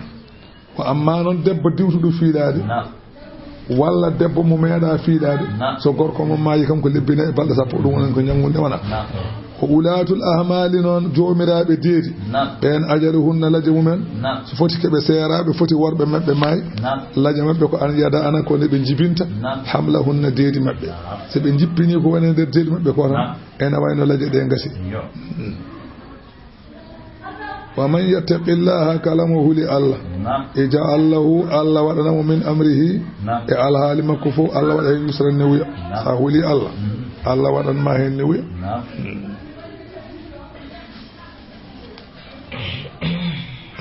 Ko amma noon debbo diwtuɗo fiilaade. Naam. Walla debbo mo meeɗaa fiilaade. Naam. So gorko mum maayi kam ko lebbi nayi e balɗe sappo, ɗum wonani ko ñanngunde wona. Naam. Ko ulaatul ahmaali noon, joomiraaɓe deedi. Naam. Ɓeen ajaluhunna laje mumen. Naam. So foti keɓe seeraaɓe, foti worɓe maɓɓe maayi. Naam. Laje maɓɓe ko an yada ana ko nde ɓe njibinta. Naam. Hamlahunna deedi maɓɓe. Naam. So ɓe njippinii ko woni e nder deedi maɓɓe ko tan. Naam. Ene wayno laje ɗe ngasi. Yo. Mm. Wa man yattaqillaha, kala mo huli Allah, Naam. Yaj'al lahu, Allah waɗana mo min amrihi, Naam. E alhaali makko fof, Allah waɗa heen yusran newuya. Naam. So a huli Allah, Mhm. Allah waɗan ma heen newuya. Naam.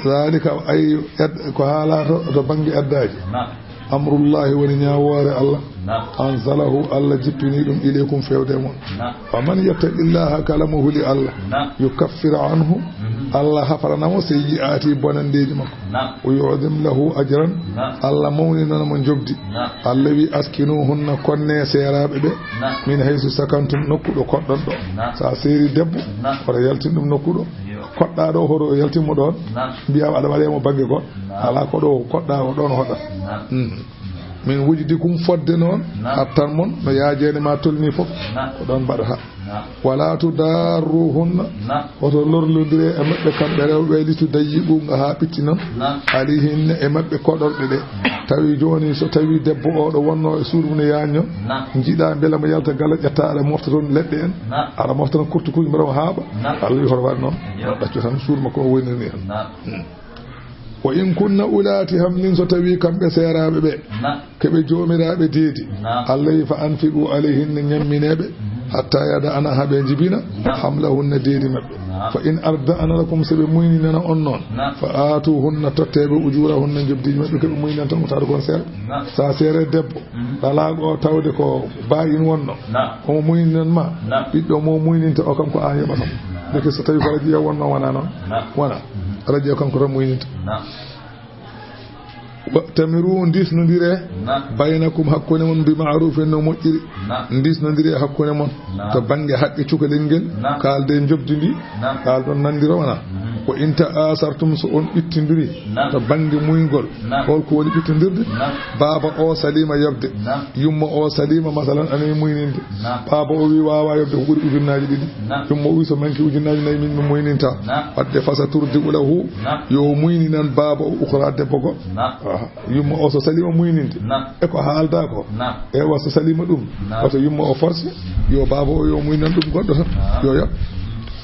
Zalika, ay, ed-, ko haalato to bannge eddaaji. Naam. Amrullahi woni ñaawoore Allah. Naam. Anzalahu, Allah jippini ɗum ilaykum fewde e mon. Naam. Wa man yattaqillaha, kala mo huli Allah. Naam. Yukaffir anhu, Mhm. Allah hafarana mo seyyi'ati bonandeeji makko. Naam. Wa yu'zim lahu ajran, Naam. Allah mawninana mo njoɓdi. Naam. Allah wi askinuhunna konne seeraaɓe ɓe. Naam. Min haysu sakantum nokku ɗo koɗɗon ɗo. Naam. So a seeri debbo, Naam. Hoto yaltin ɗum nokku ɗo. Yo. Koɗɗa ɗo hoto yaltin mo ɗoon. Naam. Mbiya aɗa waɗe mo bannge goɗɗo. Naam. Alaa ko ɗo koɗɗa ko ɗoon hoɗa. Naam. Mm. Min wujdikum fodde noon, Naam. Hattan mon, no yaajeende ma tolni fof, Naam. Ko ɗoon mbaɗata. Naam. Wala tudarruhunna, Naam. Hoto lorlondire e maɓɓe kamɓe rewɓe, litudayyiqu nga haa ɓitti noon, Naam. Alayhinna e maɓɓe koɗorɗe ɗe. Naam. Tawi jooni so tawi debbo o ɗo wonno e suudu mum ne yaanyo, Naam. Njiɗa mbela mo yalta gala ƴetta aɗa mofta toon leɗɗe en, Naam. Aɗa mofta toon kurtukuuji mbela mo haaɓa. Naam. Allah wi hoto waɗ noon. Yo. Ɗacco tan suudu makko o woniri ni tan. Naam. Hmm. Wa in kunna ulaati hamlin, so tawi kamɓe seeraaɓe ɓe, Naam. Keɓe joomiraaɓe deedi. Naam. Allah wi fa anfiqu alayhinna, ñammineeɓe, Mhm. Hatta yada ana haa ɓe njibina, Naam. Hamlahunna deedi maɓɓe. Naam. Fa in arda'ana lakum, so ɓe muynina on noon, Naam. Fa aatuhunna, totteeɓe ujurahunna, njoɓdiiji maɓɓe, keɓe muynina tan, o taata kon seeɗa. Naam. Sa seere debbo, Mhm. Ɗalaaɗo o tawde ko baa in wonno, Naam. Omo muynina ma, Naam. Ɓiɗɗo mo muyninta o kam ko an yoɓata. Naam. Ndeke so tawi ko radio wonno, wona noon? Naam. Wona. Mhm. Radio kanko tan muyninta. Naam. Wa tamiru, ndisnondire, Naam. Baynakum, hakkunde mon, bi ma'rufin, no moƴƴiri. Naam. Ndisnondire hakkunde mon. Naam. To bannge haqqe cukalel ngel, Naam. Kaalde njoɓdi ndi, Naam. Kaalɗon nanndiro wona. Mhm. Wa in ta'asartum, so on ɓittindiri, Naam. To bannge muygol, Naam. Holko woni ɓittindirde? Naam. Baaba o saliima yoɓde. Naam. Yumma o saliima, masalan, ana muyninde. Naam. Baaba o wi waawa yoɓde ko ɓuri ujunnaaji ɗiɗi. Naam. Yumma o wi so manki ujunnaaji nayi min mi muyninta. Naam. Wadde fasa turdi'u lahu, Naam. Yo muyninan baaba o ukhra debbo goɗɗo. Naam. Aha. Yumma o so saliima muyninde. Naam. E ko haalda ko. Naam. Ewa so saliima ɗum. Naam. Wata yumma o forcé. Yo baaba o yo muynan ɗum goɗɗo tan. Naam. Yo yoɓ.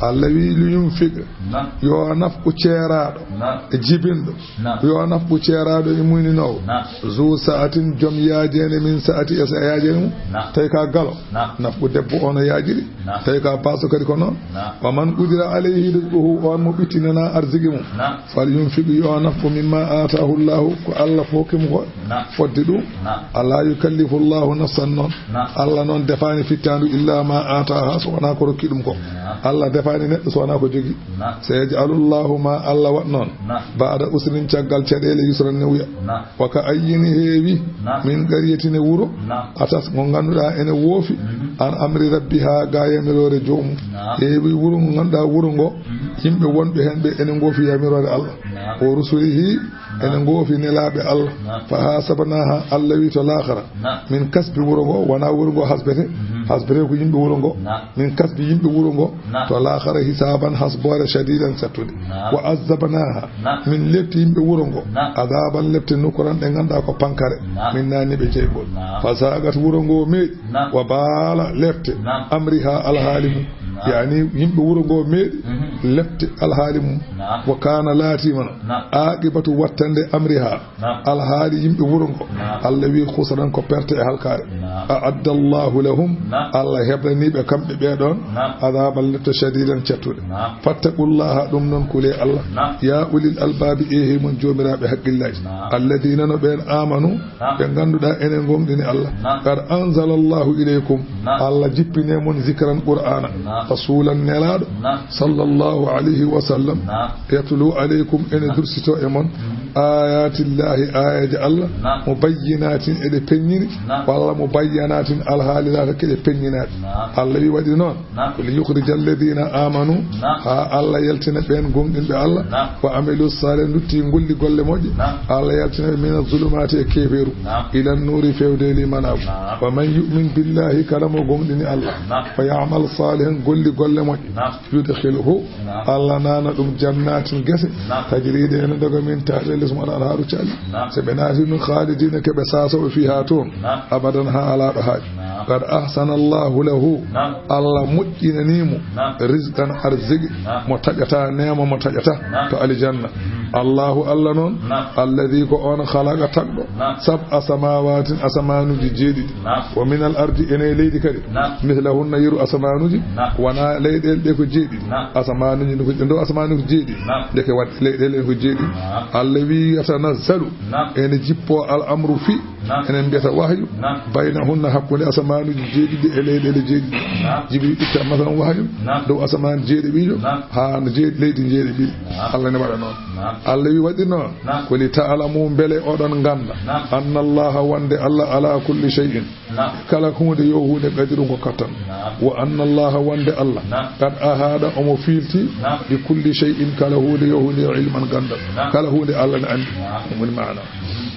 Allah wi, "Li yunfiq", Naam. Yo nafqu ceeraaɗo Naam. e jibinɗo. Naam. Yo nafqu ceeraaɗo e muyninoowo. Naam. Zu sa'atin, joom yaajeende, min sa'ati, e sa-, yaajeende mum. Naam. Tawi ka galo. Naam. Nafqu debbo o no yaajiri. Naam. Tawi ka baaso kadi ko noon. Naam. Wa man qudira alayhi rizquhu, on mo ɓittinanaa arziki mum. Naam. Fal yunfiq, yo nafqu mimma aataahu Allahu, ko Allah hokki mo ko. Naam. Fodde ɗum. Naam. Ala yukallifu Allahu nafsan noon. Naam. Allah noon defaani fittaandu illa ma aataaha, so wonaa ko rokki ɗum ko. Naam. Allah defaani neɗɗo so wonaa ko jogi. Naam. Sayaj'alu Allahu, ma Allah waɗ noon. Naam. Ba'da usrin, caggal caɗeele, yusran, newya. Naam. Wa ka ayyin, heewi. Naam. Min qaryatin, e wuro. Naam. Atat, ngo ngannduɗaa ene woofi. Mhm. An amri rabbiha, ga yamiroore joomum. Naam. Heewi wuro ngo ngannduɗaa wuro ngo. Mhm. Yimɓe wonɓe heen ɓe ene ngoofi yamiroore Allah. Naam. Wa rusulihi, ene Naam. ngoofi nelaaɓe Allah. Naam. Fa hasabnaha, Allah wi to laakhara. Naam. Min kasbi wuro ngo, wonaa wuro ngo hasbete. Mhm. Hasbete ko yimɓe wuro ngo. Naam. Min kasbi yimɓe wuro ngo. Naam. To laakhara hisaban hasboore shadidan sattude. Naam. Wa azzabnaha. Naam. Min lepti yimɓe wuro ngo. Naam. Azaban lepte nukuran ɗe ngannduɗaa ko pankare. Naam. Min naani ɓe jeygol. Naam. Fa zaqat wuro ngo meeɗi. Naam. Wa baala lepte. Naam. Amriha alhaali mum. Naam. Yani yimɓe wuro ngo meeɗi Mhm. lepte alhaali mum. Naam. Wa kana laatima no. Naam. Aqibatu wattande amriha. Naam. Alhaali yimɓe wuro ngo. Naam. Allah wi khusran ko perte e halkaare. Naam. A'adda Allahu lahum. Naam. Allah heblani ɓe kamɓe ɓe ɗon. Naam. Azaban lepte shadidan cattude. Naam. Fattaqullaha ɗum noon kule Allah. Naam. Ya ulil albabi e he mon joomiraaɓe haqqillaaji. Naam. Alladina no ɓen amanu Naam. ɓe ngannduɗaa enen ngonɗini Allah. Naam. Qad anzala Allahu ilaykum. Naam. Allah jippine mon zikran qur'ana. Naam. Rasulan nelaaɗo. Naam. Sallallahu alayhi wa sallam. Naam. Yatlu alaykum ene Naam. dursito e mon. Mm. Ayatillahi ayaji Allah. Naam. Mubayyinatin eɗe peññini. Naam. Walla mubayyanatin alhaali laata keɗe peññinaɗe. Naam. Allah wi waɗi noon. Naam. Ko li yukhrija alladina amanu, Naam. haa Allah yaltina ɓeen goonɗinɓe Allah, Naam. wa amilu salih, ndutti ngolli golle moƴƴe, Naam. Allah yaltina ɓe mina zulumati e keeferu, Naam. ila nuuri fewde limanaagu. Naam. Wa man yu'min billahi, kala mo goonɗini Allah, Naam. wa ya'mal salihan, golli golle moƴƴe, Naam. yudkhilhu, Naam. Allah naana ɗum jannatin gese, Naam. tajri ɗe ene doga min tahtiha al-anharu caali. Naam. So ɓe naati ɗum khalidina, ke ɓe saasooɓe fiha toon, Naam. abadan haa alaa ɗo haaɗi. Naam. Qad ahsana Allahu lahu. Naam. Allah moƴƴinanii mo. Naam. Rizqan arziki. Naam. Mo taƴata neema mo taƴata. Naam. To aljanna. Mhm. Allahu Allah noon. Naam. Alladhi ko on khalaqa tagɗo. Naam. Sab'a samawatin asamaanuuji jeeɗiɗi. Naam. Wa minal ardi ene e leydi kadi. Naam. Mithlahunna yeru asamaanuuji. Naam. Wona leyɗeele ɗe ko jeeɗiɗi. Naam. Asamaanuuji no ko ɗo asamaanuuji jeeɗiɗi. Naam. Ndeke waɗde leyɗeele ko jeeɗiɗi. Naam. Allah wi yatanazzalu. Naam. Ene jippo al amru fi Naam. Enen mbiyata wahyu, Naam. baynahunna hakkunde asamaanuuji jeeɗiɗi e leyɗeele jeeɗiɗi. Naam. Jibril itta masalan wahyu, Naam. dow asamaan jeeɗiɗiijo, Naam. haa no jeeɗi, leydi jeeɗiɗi. Naam. Allah ne waɗa noon. Naam. Allah wi waɗi noon, Naam. ko li ta'lamu mbele oɗon ngannda, Naam. anna Allaha wonde Allah ala kulli shay'in, Naam. kala huunde yo huunde qadiru ko kattan. Naam. Wa anna Allaha wonde Allah, Naam. qad ahada omo fiilti, Naam. bi kulli shay'in kala huunde yo huunde yo ilman ganndal. Naam. Kala huunde Allah ne anndi. Naam. Ɗum woni maana. Mhm.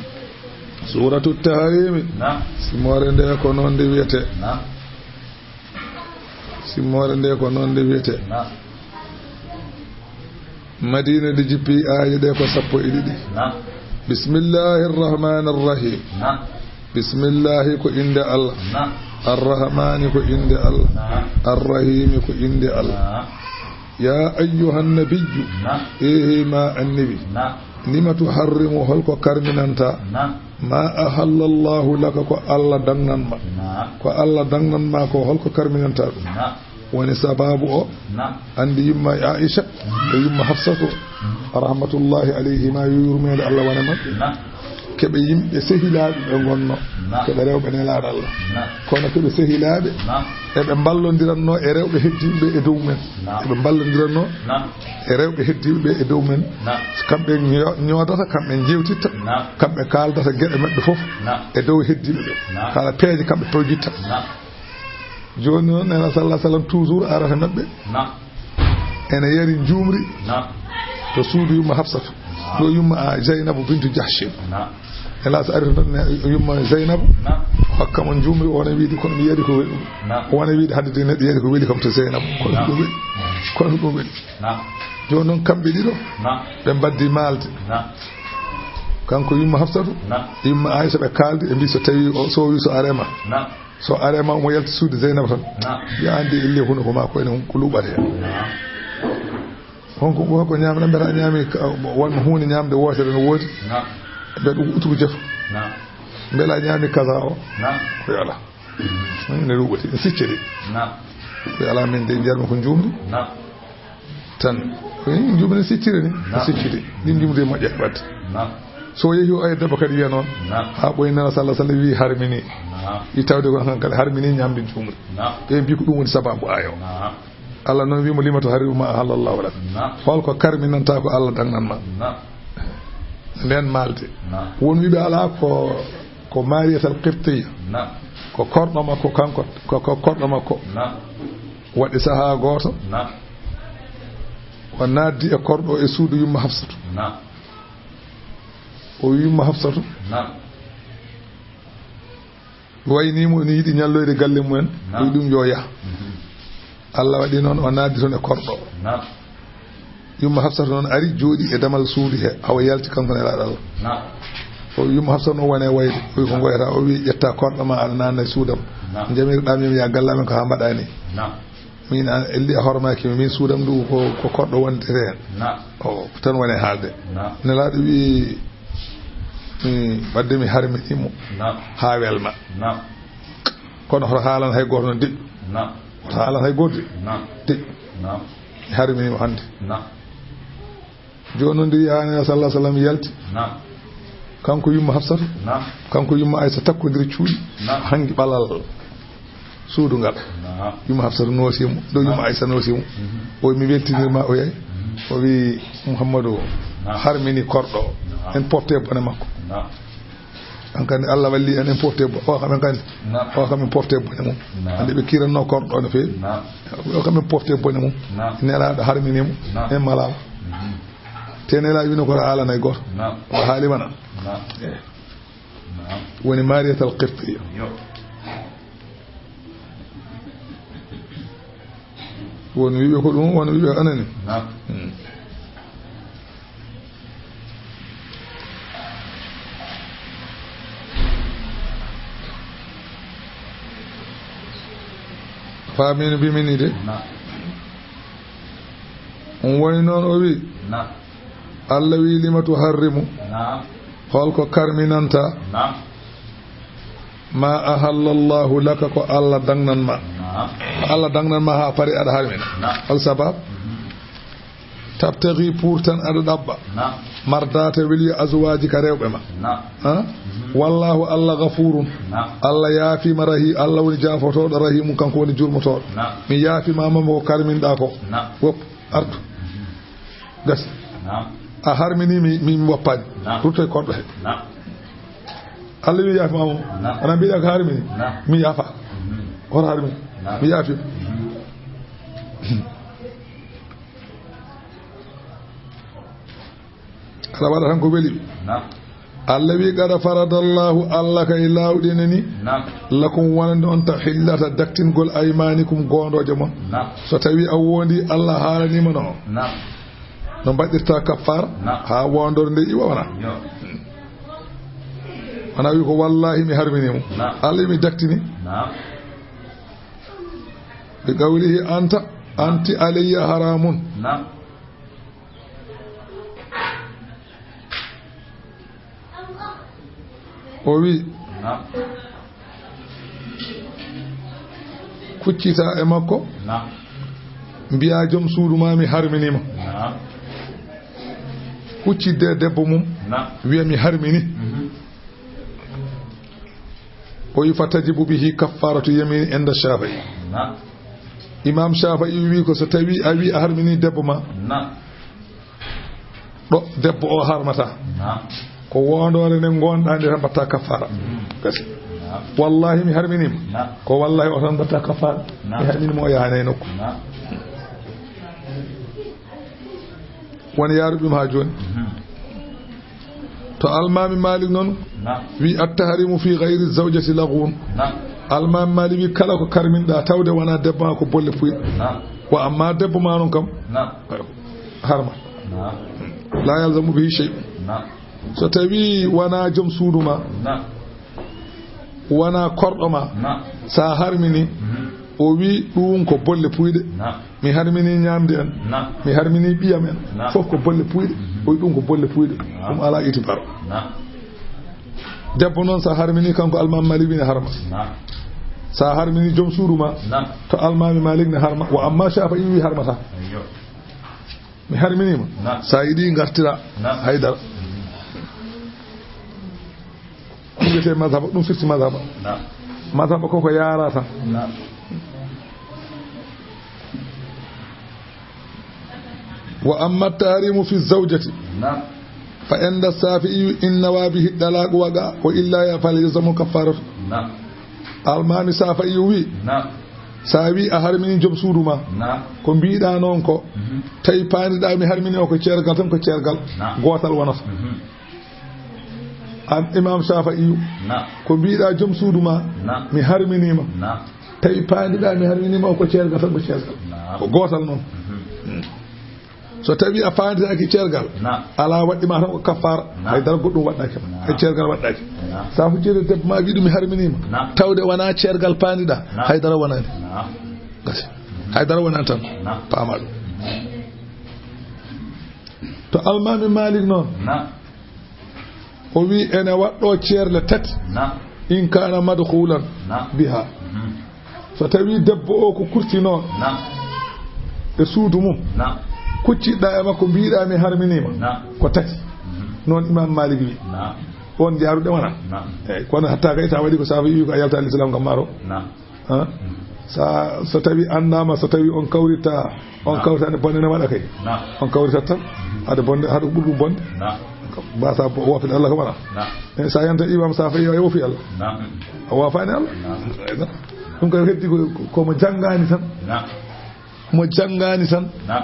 Suuratu Tahrimi. Naam. Simmoore nde ko noon nde wiyetee. Naam. Simmoore nde ko noon nde wiyetee. Naam. Madiina nde jippi aaye ɗe ko sappo e ɗiɗi. Naam. Bismillahi rahmani rahim. Naam. Bismillahi ko innde Allah. Naam. Arrahmani ko innde Allah. Naam. Arrahimi ko innde Allah. Naam. Ya ayyuhan nabiyyu. Naam. Ehe ma annabi. Naam. Lima tuharrimu, holko karminanta? Naam. Ma ahallallahu laka, ko Allah dagnan ma. Naam. Ko Allah dagnan ma ko, holko karminanta ɗum? Naam. Woni sababu o, Naam. anndi yumma Aisha, Mm. e yumma Hafsatu, Mm. rahmatullahi alayhima, yo yurmeende Allah wone maɓɓe. Naam. Keɓe yimɓe sehilaaɓe ɓe ngonno. Naam. Keɓe rewɓe nelaaɗo Allah. Naam. Kono keɓe sehilaaɓe, Naam. eɓe mballondiranno e rewɓe heddiiɓe ɓe e dow men. Naam. Eɓe mballondiranno Naam. e rewɓe heddiiɓe ɓe e dow men. Naam. Kamɓe ño-, ñoodata, kamɓe njeewtitta, Naam. kamɓe kaaldata geɗe maɓɓe fof Naam. e dow heddiiɓe ɓe. Naam. Kala peeje kamɓe pewjitta. Naam. Jooni noon, Nana sallallahu alaihi wasallam toujours arata maɓɓe. Naam. Ene yari njuumri Naam. to suudu yumma Hafsatu. Naam. Ɗo yumma, a, Zaynabu bintu Jahshin. Naam. Helaas ari toon ne yumma Zaynabu. Naam. Hokka mo njuumri, wona wiide kono mi yari ko weli. Naam. Wona wiide hannde de neɗɗo yari ko weli kam to Zaynabu. Kono Naam. ɗum weli. Kono ɗum weli. Naam. Jooni noon kamɓe ɗiɗo Naam. ɓe mbaddi maalde. Naam. Kanko yumma Hafsatu, Naam. yumma Aisha ɓe kaaldi, ɓe mbi so tawi o soowi so arema. Naam. So arema omo yalti suudu Zaynabu tan. Naam. Ya anndi elle hunuko makko ene ko luɓata heen. Naam. Honko, ko ñaamɗa, mbela a ñaami ka-, won huunde ñaamde wootere no woodi? Naam. Mbela ɗum utuku jefo? Naam. Mbela a ñaami kaza o? Naam. Ko yo alaa. Hmm, ne ɗum woni, ne sicce de. Naam. Ko yo alaa, min de njarmi ko njuumri. Naam. Tan. Ko ni njuumri ne sicciri ni. Naam. Sicciri. Ɗin njuumri moƴƴa wadde. Naam. So yehi o ay debbo kadi wiya noon. Naam. Haa ɓoy nana sallallahu alaihi wasallam wi harmini. Naam. Wi tawde ko hankali harmini ñaamde njuumri. Naam. Ɓe mbi ko ɗum woni sababu ayo. Naam. Allah noon wiimo, "Lima tuharrimu ma ahallallahu lak." Naam. Holko karminanta ko Allah dagnan ma? Naam. Nden maalde. Naam. Won wiɓe alaa ko, ko Mariyatal Qibtiya. Naam. Ko korɗo makko kanko, ko, ko korɗo makko. Naam. Waɗi sahaa gooto. Naam. O naatdi e korɗo e suudu yumma Hafsatu. Naam. O wi yumma Hafsatu. Naam. Waynimo ene yiɗi ñalloyde galle mumen. Naam. Wi ɗum yo yah. Mhm. Allah waɗi noon o naatdi toon e korɗo. Naam. Yumma Hafsata noon ari jooɗi e damal suudu he, awa yalti kanko Nelaaɗo Allah. Naam. O wi yumma Hafsata noon wone wayde. O wi ko ngoyata, o wi ƴetta korɗo ma aɗa naatna e suudam. Naam. Jamirɗa mi ya galle amen ko haa mbaɗa ni. Naam. Min an elli a hormaaki mi, min suudam ndu ko, ko korɗo wondirte heen. Naam. O tan woni haalde. Naam. Nelaaɗo wi, mi, wadde mi harmini mo. Naam. Haa welma. Naam. Kono hoto haalan hay gooto no deƴƴu. Naam. Hoto haalan hay gooto de. Naam. Deƴƴu. Naam. Mi harmini mo hannde. Naam. Jooni noon nde wiyaani sallallahu alaihi wasallam yalti. Naam. Kanko yumma Hafsata. Naam. Kanko yumma Aysa takkondir cuuɗi. Naam. Hangi ɓalal suudu ngal. Naam. Yumma Hafsata noosi mo, ɗo yumma Aysa noosi mo. Mhm. O wi mi weltinir ma o yayi. Mhm. O wi Muhammadu harmini korɗo. Naam. En porte bone makko. Naam. An kandi Allah walli en, en porte bo-, o kam en kandi. Naam. O kam en porte bone mum. Naam. Ande ɓe kiranno korɗo no feewi. Naam. O kam en porte bone mum. Naam. Nelaaɗo harmini mo. Naam. En malaama. Mhm. Te Nelaaɗo wino ko haalanay gooto. Naam. O haali mana. Naam. Eh. Naam. Woni Mariyatal Qibtiya. Yo. Won wiɓe ko ɗum, won wiɓe anani. Naam. Hmm. Faamino mbiimi ni de. Naam. Ɗum woni noon o wi. Naam. Allah wi, "Lima tuharrimu?" Naam. Holko karminanta? Naam. "Ma ahallallahu laka," ko Allah dagnan ma. Naam. Ko Allah dagnan ma haa pari aɗa harmina. Naam. Hol sabab? Mhm. "Tabtaghi," pour tan aɗa ɗaɓɓa. Naam. "Mardata," weli azwajika, rewɓe ma. Naam. Ha? Mhm. "Wallahu," Allah, "ghafurun." Naam. Allah yaafima, rahi-, Allah woni jaafotooɗo, rahimun, kanko woni jurmotooɗo. Naam. Mi yaafima ma ko karminɗa ko. Naam. Wop, artu. Mhm. Gasi. Naam. A harmini mi, mi, mi woppaani. Naam. Rutto e korɗo he. Naam. Allah wi yaafi ma mo. Naam. Ana mbiɗa ko harmini? Naam. Mi yaafa. Mhm. Hoto harmini. Naam. Mi yaafi. Mhm. Aɗa waɗa tan ko weli. Naam. Allah wi, "Qad faradallahu," Allah kay laawɗinani. Naam. "Lakum," wonande on, "tahillata," daktingol, "aymanikum," goondooje mon. Naam. So tawi a wondi, Allah haalanima no. Naam. No mbaɗirta kaffaara. Naam. Haa wondorde nde iwa wona. Yo. Wona wi ko, "Wallahi mi harmini mo." Naam. Allah mi daktini. Naam. "Bi qawlihi anta, anti alayya haramun." Naam. O wi, naam, kuccita e makko, naam, mbiya joom suudu ma mi harminima. Naam. Kuccidde e debbo mum, naam, wiya mi harmini. Mhm. O wi, "Fa tajibu bihi kaffaratu yamini inda Shafi'i." Naam. Imam Shafi'i wi ko so tawi a wi a harmini debbo ma, naam, ɗo debbo o harmata, naam, ko wondoore nde ngonɗa nde tan mbatta kaffaara. Mhm. Gasi. Naam. Wallahi mi harminima. Naam. Ko wallahi o tan mbatta kaffaara. Naam. Mi harminima o yahanay nokku. Naam. Woni yaarude ɗum haa jooni. Mhm. To Almaami Maalik noon, naam, wi, "At-tahrimu fi ghayri zawjati laghwun." Naam. Almaami Maalik wi, "Kala ko karminɗa tawde wona debbo ma ko bolle puy." Naam. Wa amma debbo ma noon kam, naam, harma. Naam. La yalzamu bihi shay'un. Naam. So tawi wona joom suudu ma, naam, wona korɗo ma, naam, sa harmini, mhm, O wi ɗum ko bolle puyɗe. Naam. Mi harmini ñaamde en. Naam. Mi harmini ɓiyam en. Naam. Fof ko bolle puyɗe. Mhm. O wi ɗum ko bolle puyɗe. Naam. Ɗum alaa itibar. Naam. Debbo noon, so a harmini, kanko Almaami Maalik wi ne harma. Naam. So a harmini joom suudu ma, naam, to Almaami Maalik ne harma. Wa amma Shaafi'i wi harmata. Ayyo. Mi harminiima. Naam. So a yiɗi ngartira. Naam. Haydara. Ɗum wiyetee mazhaba, ɗum firti mazhaba. Naam. Mazhaba koko yaara tan. Naam. Wa amma tahrimu fi zawjati. Naam. Fa inda Shafi'i in nawa bihi talaq waqa wa illa ya fal yalzamu kaffaratu. Naam. Almaami Shafi'i wi. Naam. Sa wi a harmini joom suudu ma. Naam. Ko mbiɗa noon ko. Mhm. Tawi paandiɗa mi harmini o ko ceergal tan, ko ceergal. Naam. Gootal wonata. Mhm. An Imam Shafi'i. Naam. Ko mbiɗa joom suudu ma. Naam. Mi harminiima. Naam. Tawi paandiɗa mi harminiima o ko ceergal tan, ko ceergal. Naam. Ko gootal noon. Mhm. Hmm. So tawi a paanditaaki ceergal, naam, alaa waɗɗi ma tan ko kaffaara. Naam. Hay dara goɗɗum waɗɗaaki ma. Naam. Hay ceergal waɗɗaaki. Naam. Sa hucciri debbo ma wi ɗum mi harminiima. Naam. Tawde wonaa ceergal paandiɗa, naam, hay dara wonaani. Naam. Gasi. Hay dara wonaani tan. Naam. Paama ɗum. To Almaami Maalik noon. Naam. O wi ene waɗɗo ceerle tati. Naam. In kana madkhulan, naam, biha. Mhm. So tawi debbo o ko kurtinoo, naam, e suudu mum, naam, kucciɗɗa e makko mbiɗa mi harminiima, naam, ko tati. Mhm. Noon Imam Maalik wi. Naam. On jaaruɗe wona. Naam. Eyyi, kono hatta kay ta waɗi ko Shafi'i wi ko a yalta l'islam kam maro. Naam. Ha? Mm. Sa, so tawi anndaama, so tawi on kawrita, on, naam, kawrita ne bonde ne waɗa kay. Naam. On kawrita tan. Mhm. Haɗa bonde, haɗa ko ɓuri ɗum bonde. Naam. Mbasa bo-, wofde Allah ko wona. Naam. E sa yanta imam Shafi'i o wofi Allah. Naam. A wofani Allah. Naam. Ɗum kay heddi ko, ko mo janngaani tan. Naam. Mo janngaani tan. Naam.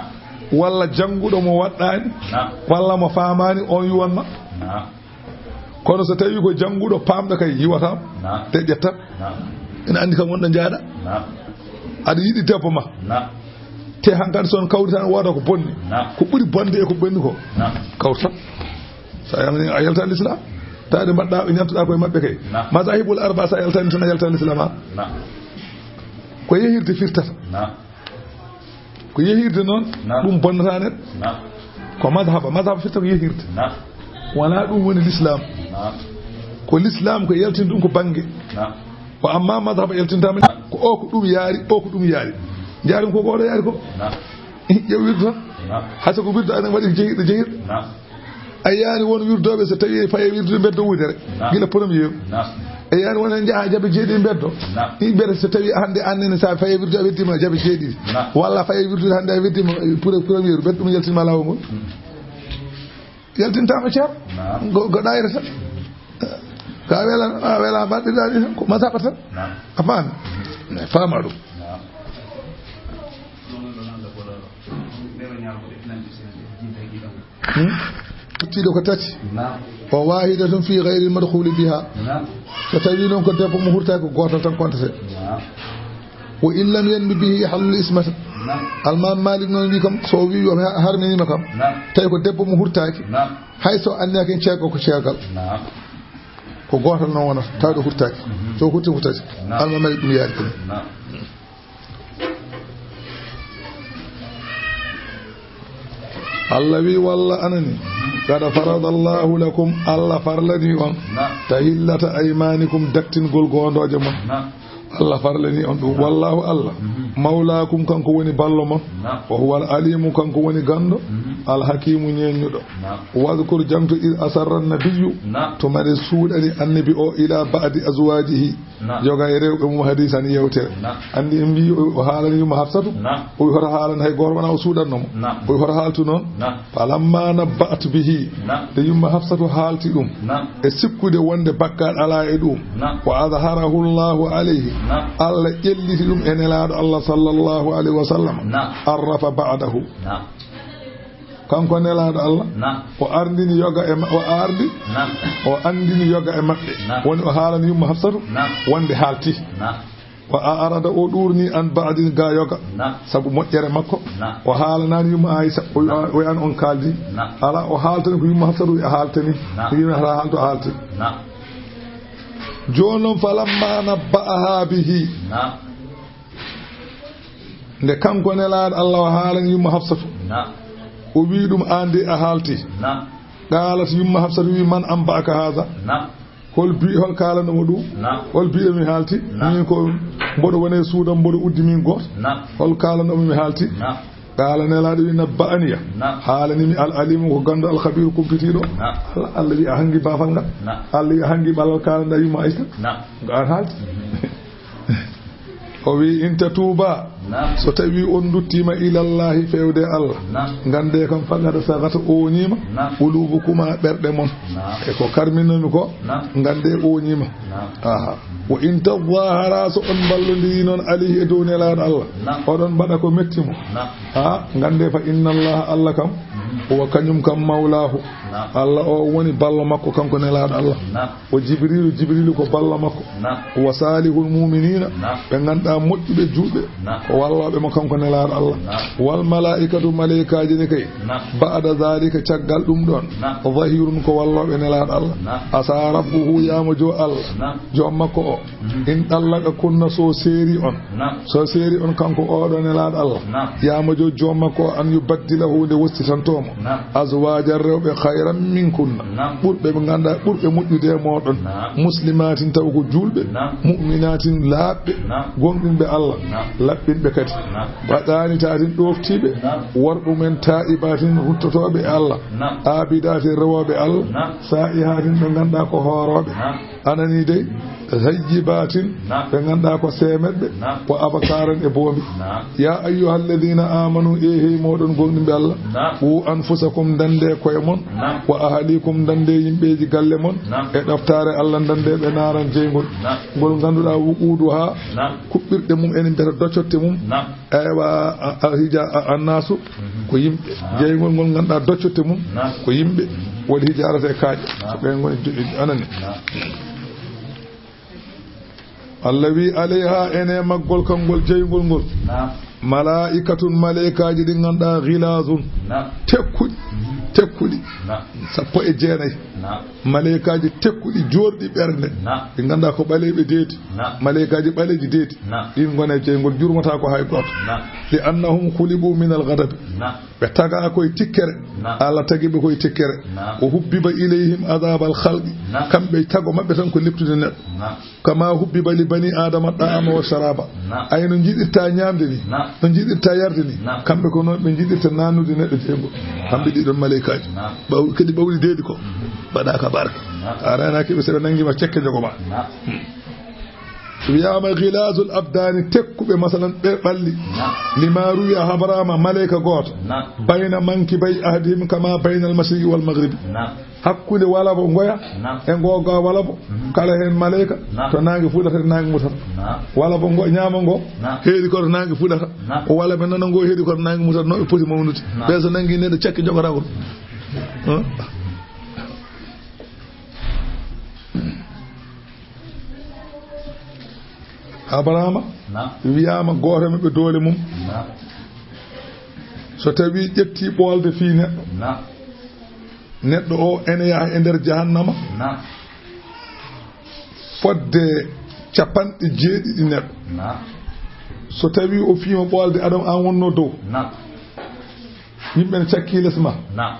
Walla jannguɗo mo waɗɗaani. Naam. Walla mo faamaani, on yuwan ma. Naam. Kono so tawi ko jannguɗo paamɗo kay yiwata. Naam. Te ƴetta. Naam. Ina anndi kam wonɗo njaaɗa. Naam. Aɗa yiɗi debbo ma. Naam. Te hankadi so on kawri tan wooda ko bonni. Naam. Ko ɓuri bonde e ko bonni ko. Naam. Kawta. Sa yamni a yalta l'islam. Taade mbaɗɗa, ñamtoɗa koye maɓɓe kay. Naam. Mazahibul arba sa yaltani tan a yalta l'islam ha. Naam. Ko yehirde firtata. Naam. Ko yehirde noon, naam, ɗum bonnata neɗɗo. Naam. Ko mazhaba, mazhaba firta ko yehirde. Naam. Wona ɗum woni l'islam. Naam. Ko l'islam ko yaltin ɗum ko bannge. Naam. Ko amma mazhaba yaltintama ko o ko ɗum yaari, o ko ɗum yaari. Njaari ko oɗo yaari ko. Naam. Ƴeew wirdu tan. Naam. Hay so ko wirdu aɗa waɗi jehirɗo jehirɗo. Naam. A yiyaani won wirdooɓe so tawii faye wirdude mbeddo wudere. Naam. Gila premier. Naam. A yiyaani won en njaha jabe jeeɗiɗi mbeddo. Naam. Ɗi mbiyata so tawii hannde annene so a faye wirdude a weddiima jabe jeeɗiɗi. Naam. Walla faye wirdude hannde a weddiima, eh, pour, premier mbeddo ɗum yaltinma laawol ngol. Mm. Yaltintaama ceer. Naam. Go, go daayira tan. Ka wela, a wela mbaɗɗirɗa ni tan ko masaba tan. Naam. A faami? Mm. Ne faama ɗum. Naam. Hmm? Luttiiɗo ko tati. Naam. Wa wahidatun fi ghayril madkhuli biha. Naam. So tawi noon ko debbo mo hurtaaki ko gootal tan kontete. Naam. Wa in lam yanwi bihi halul ismata. Naam. Almaami Maalik noon wi kam so o wi yo ha-, harminiima kam. Naam. Tawi ko debbo mo hurtaaki. Naam. Hay so anniyaaki en ceergal ko ceergal. Naam. Ko gootal noon wonata, tawde hurtaaki. Mhm. So hurti ko tati. Naam. Almaami Maalik ɗum yaari ɗum. Naam. Allah wi, walla anani, qad faradallahu lakum, Allah farlani on, na, tahillata aymanikum, dattingol goondooje mon. Na. Allah farlani on ɗum. Na. Wallahu Allah, mhm, mawlaakum, kanko woni ballo mon. Na. Wa huwa al-alimu, kanko woni ganndo. Mhm. Al-hakimu, ñeeññuɗo. Na. Wadhkur, jaŋto, id asarra nabiyyu, na, tuma nde suuɗani annabi o, ila ba'di azwajihi, na, yoga e rewɓe mum, hadisan, yewtere. Na. Anndi en mbii o, o haalani yumma Hafsatu. Na. O wi hoto haalan hay gooto wona o suuɗanno mo. Na. O wi hoto haaltu noon. Na. Falamma nabba'at bihi. Na. Nde yumma Hafsatu haalti ɗum. Na. E sikkude wonde bakkaat alaa e ɗum. Na. Wa adharahu Allahu alayhi. Na. Allah ƴelliti ɗum e Nelaaɗo Allah sallallahu alayhi wa sallam. Na. Arrafa ba'dahu. Na. Kanko Nelaaɗo Allah, na, o ardini yoga e ma-, o ardi, na, o anndini yoga e maɓɓe. Na. Woni o haalani yumma Hafsatu, na, wonde haalti. Na. Wa a'rada, o ɗuurni an ba'din ga yoga, na, sabu moƴƴere makko. Na. O haalanaani yumma Aisha, o wi-, na, o wi an on kaaldi. Na. Alaa, o haaltani ko yumma Hafsatu wi a haaltani. Na. Yumma Hafsatu haalti. Na. Jooni noon, falamma nabba'aha bihi. Na. Nde kanko nelaaɗo Allah o haalani yumma Hafsatu, نعم o wi'i ɗum, "Aan de a haalti." نعم Qaalat yumma Hafsatu wi'i, "Man anba'aka haadha?" نعم Hol bi-, hol kaalanɗo mo ɗum? نعم Hol bi'ɗo mi haalti? Naam. Min ko mboɗo woni e suudam, mboɗo uddi min gooto. نعم Hol kaalanɗo mo mi haalti? نعم Qaala, nelaaɗo wi, "Nabba'aniya." نعم Haalani mi, al alimu ko ganndo, al khabiru kumpitiiɗo. نعم Allah, Allah wi a hanngi baafal ngal. نعم Allah wi a hanngi ɓalal kaalanɗaa yumma Aysata. نعم Ko aan haalti. O wi, "In tatuuba." نعم So tawi on nduttiima ilallahi, feewde Allah. نعم Ngannde kam, faqad sagat, ooñiima. نعم Qulubukuma, ɓerɗe mon. نعم E ko karminoomi ko, نعم ngannde ooñiima. نعم Aha. Wa in tazahara, so on mballondiri noon, alayhi, e dow nelaaɗo Allah. نعم Oɗon mbaɗa ko metti mo. نعم Ha, ngannde fa inna Allah, Allah kam, مم. huwa kañum kam mawlaahu. نعم Allah o woni ballo makko, kanko nelaaɗo Allah. نعم O Jibriilu, Jibriilu ko ballo makko. نعم Wa salihul mu'minina, نعم ɓe ngannduɗaa moƴƴuɓe juulɓe, نعم ko wallooɓe mo kanko nelaaɗo Allah. نعم Wal malaa'ikatu, maleykaaji ne kay, نعم ba'da zalika, caggal ɗum ɗoon, نعم zahirun, ko wallooɓe nelaaɗo Allah. نعم Asa rabbuhu, yaamo joo Allah, نعم joom makko o, مم. in ɗallaka kunna, so seeri on, نعم so seeri on kanko oɗo nelaaɗo Allah, نعم yaamo joo joom makko o, an yubaddilahu, nde wossitantoo mo, نعم azwajan, rewɓe, khayran minkunna, نعم ɓurɓe ɓe ngannduɗaa ɓurɓe moƴƴude e mooɗon, نعم muslimatin, taw ko juulɓe, نعم mu'minatin, laaɓɓe, نعم gonɗinɓe Allah, نعم laɓɓinɓe kadi, نعم wa qanitatin, ɗooftiiɓe, نعم worɓe mum en, ta'ibatin, ruttotooɓe e Allah, نعم abidatin, rewooɓe Allah, نعم sa'ihatin, ɓe ngannduɗaa ko hoorooɓe. نعم Anani dey, thayyibatin, نعم ɓe ngannduɗaa ko seemedɓe, نعم wa abkaran, e boombi. نعم Ya ayyuhalladhina amanu, e hey mooɗon gonɗinɓe Allah, نعم qu anfusakum, ndanndee koye mon, نعم wa ahlikum, ndanndee yimɓeeji galle mon, نعم e ɗoftaare Allah, ndanndee ɓe naaran jeyngol, نعم ngol ngannduɗaa wuquduha, نعم kuɓɓirɗe mum en mbiyata doccette mum, نعم eywa, a, a, hija, a, annaasu, ko yimɓe, jeyngol ngol ngannduɗaa doccette mum, نعم ko yimɓe, wal hijaarata, e kaaƴe, ko ɓen ngoni jo-, anani. نعم Allah wi, alayha, ene maggol kanngol jeyngol ngol, نعم malaa'ikatun, maleykaaji ɗi ngannduɗaa, ghilazun, نعم tekkuɗi, tekkuɗi, نعم sappo e jeenayi, نعم maleykaaji tekkuɗi, joorɗi ɓernde, نعم ɗi ngannduɗaa ko ɓaleeɓe deedi, نعم maleykaaji ɓaleeji deedi, نعم ɗin ngona e jeyngol, jurmataako hay gooto. نعم Li annahum khuliqu min al ghadabi, نعم ɓe tagaa koye tikkere, نعم Allah tagi ɓe koye tikkere. نعم Wa hubbiba ilayhim adhabal khalqi, نعم kamɓe tago maɓɓe tan ko leptude neɗɗo. نعم Kama hubbiba li bani adama ta'ama wa sharaba. نعم Ay no njiɗirta ñaamde ni, نعم no njiɗirta yarde ni, نعم kamɓe ko noon ɓe njiɗirta nanude neɗɗo jeyngol. Kamɓe ɗiɗon maleykaaji. نعم Ɓaw-, kadi ɓawli deedi ko. Mbaɗaaka barka. نعم A reenaaki ɓe, so ɓe nanngi ma cekke jogo ma. نعم Wiyaama ghilazul abdani, tekkuɓe, masalan, ɓe ɓalli. نعم Lima ruwiya, habraama maleyka gooto. نعم Bayna mankibay ahadihim kama baynal mashriqi wal maghribi. نعم Hakkunde walabo ngoya نعم e ngoga walabo, kala heen maleyka, Naam. To naange fuɗata, to naange mutata. Naam. Walabo ngo, ñaamo ngo, Naam. heedi ko to naange fuɗata. Naam. O walabo nano ngo, heedi ko to naange mutata, no ɓe poti mawnude. Naam. Ɓe so nanngi neɗɗo, cakke jogorago. Huh? Abrahama Naam. Wiyaama gooto e maɓɓe doole mum. Naam. So tawi ƴetti ɓoolde fii neɗɗo, Naam. Neɗɗo o ene yaha e nder jahannama. Naam. Fodde capanɗe jeeɗiɗi neɗɗo. Naam. So tawi o fiima ɓoolde, aɗa, an wonno dow. Naam. Yimɓe ne cakki les ma. Naam.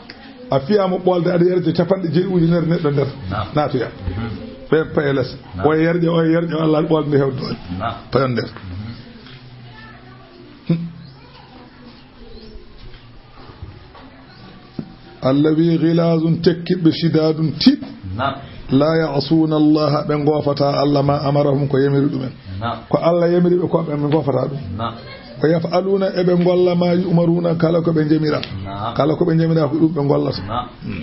A fiyaama ɓoolde, aɗa yarja capanɗe jeeɗiɗi ujunere neɗɗo nder. Naam. Naatoya. Mhm. Ɓe paye les. Naam. O e yarja, o e yarja, Allah ɓoolde nde heewa doole. Naam. Payon nder. Mhm. Hmm. Allah wi, ghilazun, tekkiɓe, shidadun, tiiɗ. Naam. La ya'suna Allah, ɓe ngoofata Allah ma amarahum, ko yamiri ɗumen. Naam. Ko Allah yamiri ɓe ko, ɓe ngoofata ɗum. Naam. Wa yaf'aluna, eɓe ngolla ma yu'maruna, kala ko ɓe jamira. Naam. Kala ko ɓe jamira ko ɗum ɓe ngollata. Naam. Hmm.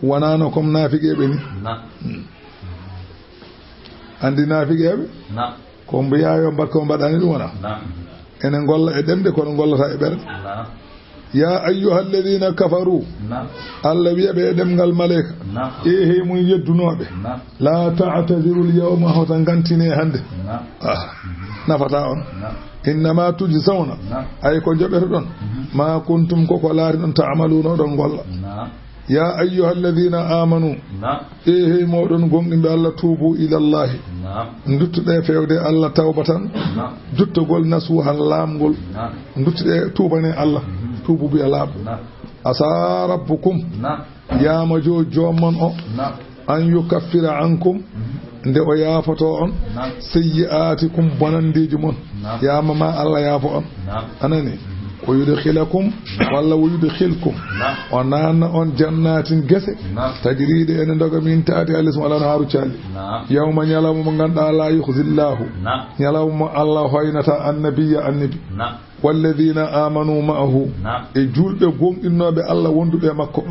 Wonano comme naafiqeeɓe ni. Naam. Hmm. Andi naafiqeeɓe? Naam. Ko mbiya yo mbaɗ ko mbaɗani ɗum wona. Naam. Ene ngolla e ɗemɗe, kono ngollata e ɓerɗe. Naam. Ya ayyuhalladhina kafaru. Naam. Allah wiya ɓe e ɗemngal maleyka. Naam. E hey mun yeddunooɓe. Naam. La ta'tazirul yawma, hoto ngantine hannde. Naam. Ah, nafata on. Naam. Innama tujzawna. Naam. Ay ko joɓetoɗon. Mhm. Ma kuntum, koko laariɗon, ta'maluna, oɗon ngolla. Naam. Ya ayyuhalladhina amanu, Naam. E hey mooɗon gonɗinɓe Allah, tuubu ilallahi. Naam. Nduttuɗe fewde Allah tawbatan. Naam. Juttogol nasuhan laamgol. Naam. Nduttuɗe tuubane Allah. Mhm. Tuubu bi alaaɓo. Naam. Asa rabbukum. Naam. Yaama jo joomon o. Naam. An yukaffira ankum. Mhm. Nde o yaafoto on. Naam. Sayyi'aatikum, bonandeeji mon. Naam. Yaama ma Allah yaafo on. Naam. Anani? Mhm. Wa yudkhilakum, Naam. walla wa yudkhilkum. Naam. O naanna on jannatin gese. Naam. Tajriiɗe ene ndoga min taati alis mo alano haru cali. Naam. Yawma, ñalawma mo ngannduɗaa, la yukhzillahu. Naam. Ñalawma mo Allah hoynata annabiyya, annabi. Naam. Walladhina amanu ma'ahu. Naam. E julɓe gonɗinnooɓe Allah wonduɓe e makko.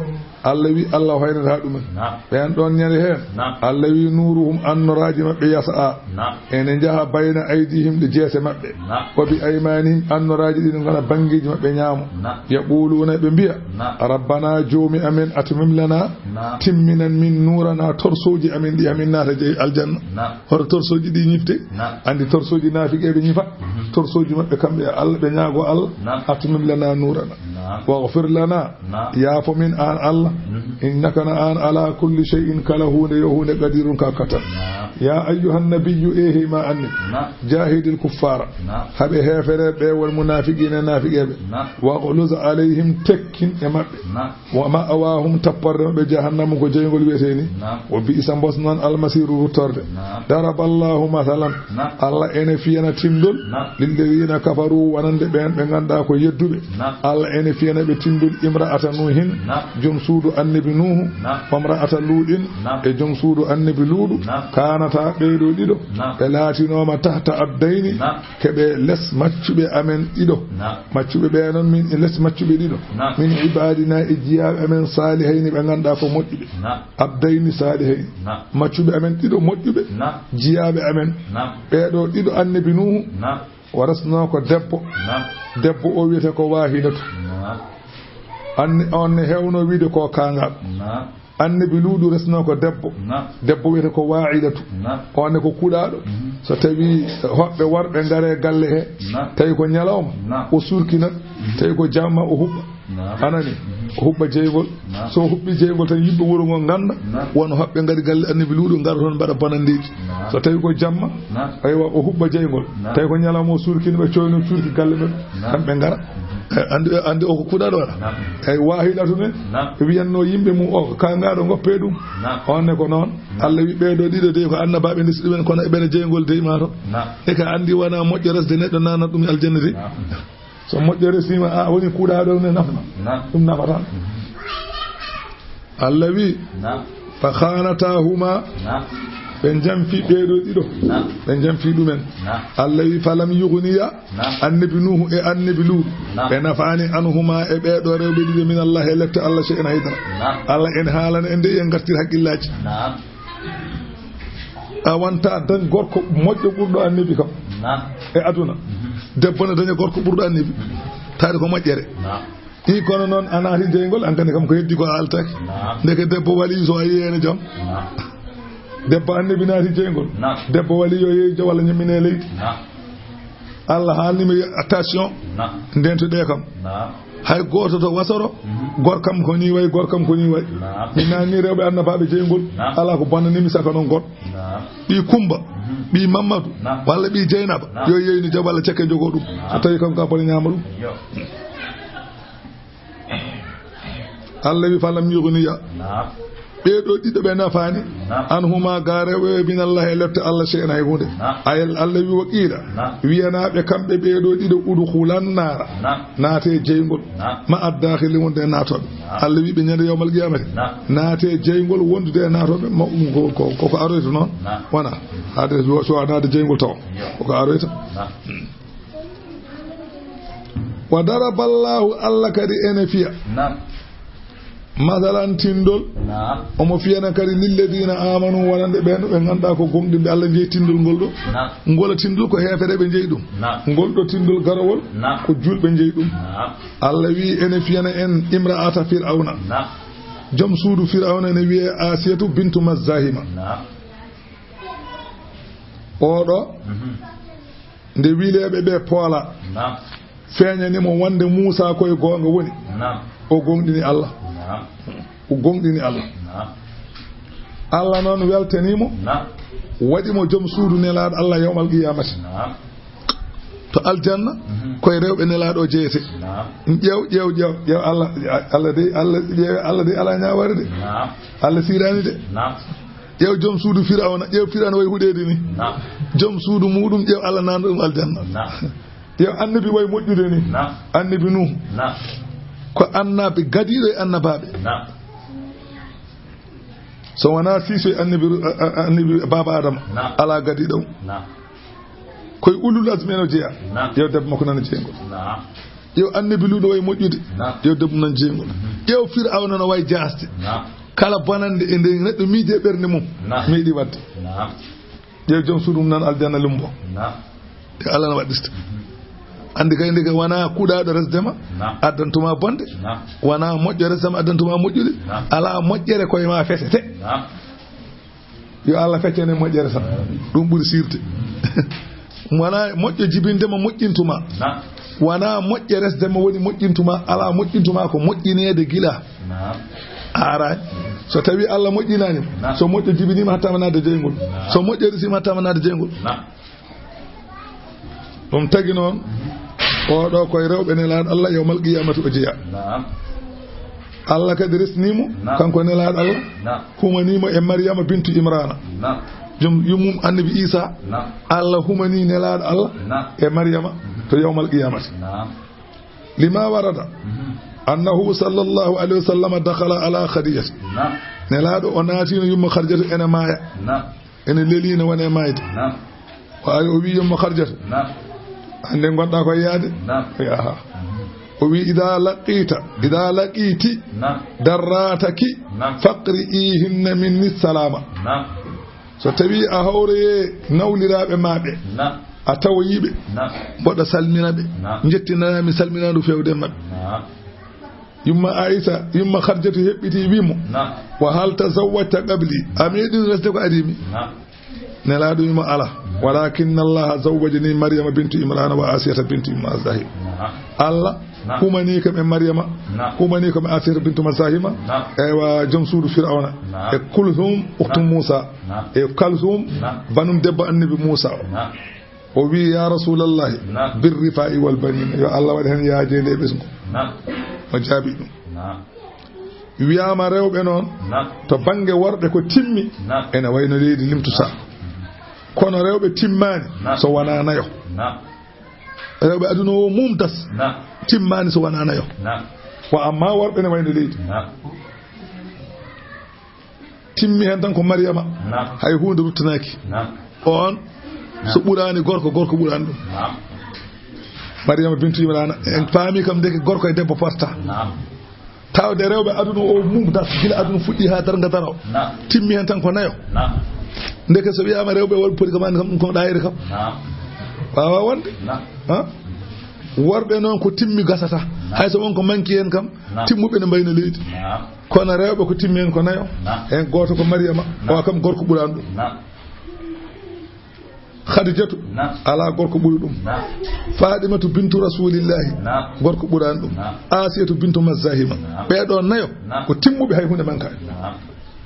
Allah wi Allah hoynata ɗumen. Naam. Ɓen ɗon ñande heen. Naam. Allah wi nuruhum, annoraaji maɓɓe yasa. Naam. Ene njaha bayna aydihim, ɗe jeese maɓɓe. Naam. Wa bi aymanihim, annoraaji ɗin ngona banngeeji maɓɓe ñaamo. Naam. Yaquluna, ɓe mbiya. Naam. Rabbana, joomi amen, atmim lana, Naam. timminan min nurana, torsooji amen ɗi amin naata je aljanna. Naam. Hoto torsooji ɗi ñifte. Naam. Andi torsooji naafiqeeɓe ñifa. Mhm. Torsooji maɓɓe kamɓe e Allah, ɓe ñaago Allah. Naam. Atmim lana nurana. Naam. Waghfir lana. Naam. Yaafo min an Allah. Mhm. Innaka na an ala kulli shay'in, kala huunde yo huunde, qadirun ka katan. Naam. Ya ayyuhan nabiyyu, e hey ma annabi. Naam. Jahidil kuffara. Naam. Haɓe heefereɓe wal munafiqina e naafiqeeɓe. Naam. Waghluz alayhim, tekkin e maɓɓe. Naam. Wa ma'awahum, tapporde maɓɓe jahannama ko jeyngol wiyetee ni. Naam. Wa bi'sa, mbos noon, almasiru, ruttorde. Naam. Daraballahu masalan. Naam. Allah ene fiyana tindol. Naam. Lilladhina kafaru, wonande ɓeen ɓe ngannduɗaa ko yedduɓe. Naam. Allah ene fiyana ɓe tindol imra'ata Nuhin. Naam. Joom suudu annabi Nuhu. Naam. Wa imra'ata Luɗin. Naam. E joom suudu annabi Luuɗu. Naam. Kanata, ɓee ɗoo ɗiɗo. Naam. Ɓe laatinooma tahta abdayni. Naam. Keɓe les maccuɓe amen ɗiɗo. Naam. Maccuɓe ɓe noon min e les maccuɓe ɗiɗo. Naam. Min ibadina, e jiyaaɓe amen, salihayni, ɓe ngannduɗaa ko moƴƴuɓe. Naam. Abdayni salihayni. Naam. Maccuɓe amen ɗiɗo moƴƴuɓe. Naam. Jiyaaɓe amen. Naam. Ɓee ɗoo ɗiɗo annabi Nuhu. Naam. O resno ko debbo. Naam. Debbo o wiyete ko Wahidatu. Naam. Anni, on ne hewno wiide ko kangal. Naam. Annabi Luuɗu resno ko debbo. Naam. Debbo wiyete ko Waa'ilatu. Naam. On ne ko kuɗaaɗo. Mhm. So tawi hoɓɓe worɓe ngare galle he, Naam. tawi ko ñalawma, Naam. o surkina, Mhm. tawi ko jamma o huɓɓa. Naam. Anani? Mhm. O huɓɓa jeyngol. Naam. So o huɓɓi jeyngol tan, yimɓe wuro ngo ngannda, Naam. won hoɓɓe ngari galle annabi Luuɗu, ngara toon mbaɗa bonandeeji. Naam. So tawi ko jamma, Naam. aywa, o huɓɓa jeyngol. Naam. Tawi ko ñalawma, o surkini ɓe, coyno surki galle men. Naam. Kamɓe ngara. Mhm. Eh, andi, andi o ko kuɗaaɗo waɗa. Naam. Kay Waahilatu ne, Naam. wiyatno yimɓe mum o ko kangaaɗo, ngoppe ɗum. Naam. On ne ko noon. Naam. Allah wi ɓee ɗoo ɗiɗo de ko annabaaɓe ndesi ɗumen, kono eɓena jeyngol dey ma to. Naam. E ka andi wona moƴƴo resde neɗɗo naana ɗum aljanna de. Naam. So moƴƴo resiima, a woni kuɗaaɗo ne nafna. Naam. Ɗum nafata. Mhm. Allah wi, Naam. Fa khanatahuma, Naam. ɓe jamfi ɓee ɗoo ɗiɗo. Naam. Ɓe jamfi ɗumen. Naam. Allah wi, falam yughniya, Naam. annabi Nuhu e annabi Luuɗu, Naam. ɓe nafaani anhuma e ɓee ɗoo rewɓe ɗiɗo min Allah e lette Allah shay'an haydara. Naam. Allah ene haalana en de en ngartir haqqillaaji. Naam. A wonta dañ gorko moƴƴo ɓurɗo annabi kam Naam. e aduna. Mhm. Debbo ne daña gorko ɓurɗo annabi. Mhm. Taade ko moƴƴere. Naam. I kono noon a naati jeyngol, an kadi kam ko heddi ko a altaki. Naam. Ndeke debbo wali so a yiyene jam. Naam. Debbo annabi naati jeyngol. Naam. Debbo wali yo yeeyi jam walla ñammine leydi. Naam. Allah haalni mi attention. Naam. Ndentuɗe kam. Naam. Hay gooto to wasoro, Mhm. gorkam ko ni wayi, gorkam ko ni wayi. Naam. Mi naani rewɓe annabaaɓe jeyngol, Naam. alaa ko bonnanimi saka noon goɗɗo. Naam. Ɓii Kumba, Mhm. ɓii Mammadu, Naam. walla ɓii Jeynaba, Naam. yo yeeynu jam walla cekke jogoo ɗum. Naam. So tawi kam ka bone ñaama ɗum. Yo. Allah wi, falam yughniya. Naam. Ɓee ɗoo ɗiɗo ɓe nafaani. Naam. Anhuma, ga rewɓe, min Allah e lette Allah, shay'an hay huunde. Naam. Ay, Allah wi, wa qiila. Naam. Wiyanaaɓe kamɓe ɓee ɗoo ɗiɗo, udkhulan naara. Naam. Naate jeyngol. Naam. Ma addakhili, wonde e naatooɓe. Naam. Allah wi ɓe ñande yawmal qiyamati. Naam. Naate jeyngol wondude e naatooɓe. Ma, ko, ko, ko, ko aroyta noon. Naam. Wona. Haade so, so a naade jeyngol taw. Yo. Ko, ko aroyta. Naam. Wa daraballahu, Allah kadi ene fiya. Naam. Masalan tindol. Naam. Omo fiyana kadi lilladina amanu, wonande ɓeen ɓe ngannduɗaa ko gomɗinɓe Allah, jeyi tindol ngol ɗo. Naam. Ngol tindol ko heefereɓe jeyi ɗum. Naam. Ngol ɗo tindol garowol Naam. ko julɓe jeyi ɗum. Naam. Allah wi ene fiyana en imra'ata Fir'auna. Naam. Joom suudu Fir'auna ene wiye Asiyatu bintu Mazzahima. Naam. Oɗo Mhm. nde wileeɓe ɓe poola, Naam. feeñani mo wonde Muusa koye goonga woni, Naam. o gooŋɗini Allah. Naam. O gonɗini Allah. Naam. Allah noon weltanii mo. Naam. Waɗi mo joom suudu Nelaaɗo Allah yawmal qiyaamati. Naam. To aljanna, mhm, koye rewɓe Nelaaɗo o jeyete. Naam. Ƴeew, ƴeew, ƴeew, ƴeew Allah, Allah dey, Allah, ƴeew Allah dey alaa ñaawoore de. Naam. Allah siiraani de. Naam. Ƴeew joom suudu Firawna, ƴeew Firawna wayi huɗeede ni. Naam. Joom suudu muuɗum, ƴeew Allah naatna ɗum aljanna. Naam. Yo annabi wayi moƴƴude ni. Naam. Annabi Nuuhu. Naam. Ko annabi gadiiɗo e annabaaɓe. Naam. So wonaa siiso e annabi, a-, a-, annabi baaba Adama. Naam. Alaa gadiiɗo. Naam. Koye ulul azmi en o jeyaa. Naam. Yo debbo makko nana jeyngol. Naam. Yo annabi Luuɗo wayi moƴƴude. Naam. Yo debbo nana jeyngol. Mhm. Ƴeew Firawna no wayi jaasde. Naam. Kala bonannde e nde neɗɗo miiji e ɓernde mum. Naam. Meeɗi waɗde. Naam. Ƴeew joom suudu mum nan aljanna lumbo. Naam. Nde Allah no waɗirta. Anndi kay, nde kay wonaa kuuɗaaɗo resde ma, naam, addantuma bonde. Naam. Wonaa moƴƴo resde ma, addantuma moƴƴude. Naam. Alaa moƴƴere koye ma fesete. Naam. Yo Allah feccane moƴƴere tan. Ɗum ɓuri siirde. Wonaa moƴƴo jibinde ma moƴƴintuma. Naam. Wonaa moƴƴe resde ma woni moƴƴintuma. Alaa moƴƴintuma ko moƴƴineede gila. Naam. Aaraani. So tawii Allah moƴƴinaani ma, naam, so moƴƴo jibiniima, hattaama naatde jeyngol. Naam. So moƴƴo resiima, hattaama naatde jeyngol. Naam. Ɗum tagi noon, oɗo koye rewɓe Nelaaɗo Allah yawmal qiyaamati o jeyaa. Naam. Allah kadi resnii mo, naam, kanko Nelaaɗo Allah, naam, humanii mo e Maryama bintu Imraana. Naam. Joom yummum annabi Iisaa, naam, Allah humanii Nelaaɗo Allah, naam, e Maryama to yawmal qiyaamati. Naam. Lima warada, mhm, annahu sallallahu alayhi wa sallam dakhala ala Khadijata. Naam. Nelaaɗo o naatino yumma Khadijata ene maaya. Naam. Ene lelii no wone maayde. Naam. O ari o wii yumma Khadijata. Naam. Aan nde ngonɗaa ko yaade? Naam. O wii, aha. Mhm. O wii, "Idaa laqiita, idaa laqiiti, naam, darraataki, naam, faqri'iihinna minni salaama." Naam. So tawii a hawroyii nawliraaɓe ma ɓe, naam, a tawoyii ɓe, naam, mboɗo salmina ɓe, naam, njettinanaa mi salminaandu feewde e maɓɓe. Naam. Yumma Aisa, yumma Khadijatu heɓɓiti wii mo, naam, "Wa hal tazawwajta qabli? A meeɗino resde ko adii mi?" Naam. Nelaaɗo wii mo, "Alaa. Walaakinna Allaha zawwajani Maryama bintu Imrana wa Asiyata bintu Mazahim." Naam. Allah, naam, humanii kam e Maryama, naam, humanii kam e Asiyata bintu Mazahima, naam, eywa, joom suudu Firawna, naam, e Kulthum ukhtu, naam, Muusa, naam, e Kalthum, naam, banum debbo annabi Muusa o. Naam. O wii, "Ya Rasulallahi, naam, birrifa'i wal banina, yo Allah waɗ heen yaajeende e ɓesngu." Naam. O jaabii ɗum. Naam. Wiyaama rewɓe noon, naam, to bannge worɓe ko timmi, naam, ene wayno leydi limtusa. Kono rewɓe timmaani, naam, so wonaa nayo. Naam. Rewɓe aduna o mum tas, naam, timmaani so wonaa nayo. Naam. Wa amma worɓe ne wayno leydi. Naam. Timmi heen tan ko Maryama. Naam. Hay huunde ruttanaaki. Naam. On, naam, so ɓuraani gorko, gorko ɓuraani ɗum. Naam. Maryama bintu Imrana, en paami kam ndeke gorko e debbo potta. Naam. Tawde rewɓe aduna o mum das, gila aduna fuɗɗi haa darnga daro. Naam. Timmi heen tan ko nayo. Naam. Ndeke so wiyaama rewɓe won polygamie kam, ɗum ko ɗaayre kam. Naam. Waawaa wonde. Naam. Ha? Worɓe noon ko timmi gasata. Naam. Hay so won ko manki heen kam, naam, timmuɓe ne mbayna leydi. Naam. Kono rewɓe ko timmi heen ko nayo. Naam. Heen gooto ko Maryama, naam, o kam gorko ɓuraani ɗum. Naam. Khadijatu, naam, alaa gorko ɓuri ɗum. Naam. Fatimatu bintu Rasulillahi, naam, gorko ɓuraani ɗum. Naam. Asiyatu bintu Mazahima. Naam. Ɓee ɗoo nayo, naam, ko timmuɓe, hay huunde mankaani. Naam.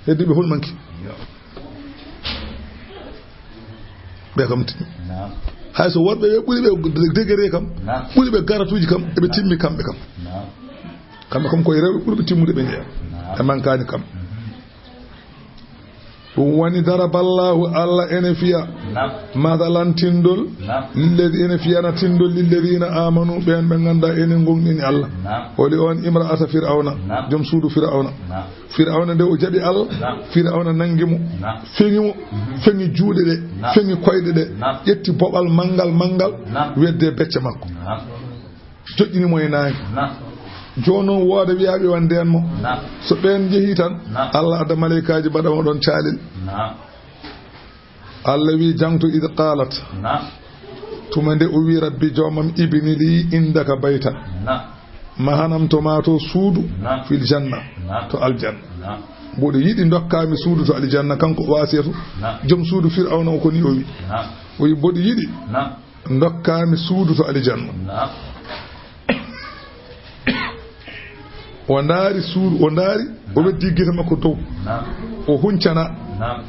Heddiiɓe fof manki. Yo. Ɓe kam timmi. Naam. Hay so worɓe ɓe ɓuri ɓe degré kam, naam, ɓuri ɓe garatuuji kam, eɓe timmi kamɓe kam. Naam. Kamɓe kam koye rewɓe ɓurɓe timmude ɓe njeyaa. Naam. Ɓe mankaani kam. Mhm. Ɗum woni daraballahu, Allah ene fiya, naam, masalan tindol, naam, lilladi, ene fiyana tindol lilladina amanu, ɓeen ɓe ngannduɗaa ene gonɗini Allah. Naam. Holi on? Imra'ata Fir'awna, naam, joom suudu Fir'awna. Naam. Fir'awna nde o jaɓi Allah, naam, Fir'awna nanngi mo, naam, feŋi mo, mhm, feŋi juuɗe ɗe, naam, feŋi koyɗe ɗe, naam, ƴetti boɓal manngal manngal, naam, wedde becce makko. Naam. Joƴƴini mo e naange. Naam. Jooni noon wooda wiyaaɓe won ndeen mo. Naam. So ɓeen njehii tan, naam, Allah adda maleykaaji mbaɗa mo ɗoon caalel. Naam. Allah wii, jangto, id qalat. Naam. Tuma nde o wii, rabbi, joomam, ibni li indaka baytan. Naam. Mahanam to ma to suudu, naam, fil janna, naam, to aljanna. Naam. Mboɗo yiɗi ndokkaa mi suudu to aljanna, kanko o Asiyatu, naam, joom suudu Fir'awna o, ko ni o wii. Naam. O wii, mboɗo yiɗi, naam, ndokkaa mi suudu to aljanna. Naam. O ndaari suudu, o ndaari, o weddi gite makko dow. Naam. O huncana. Naam.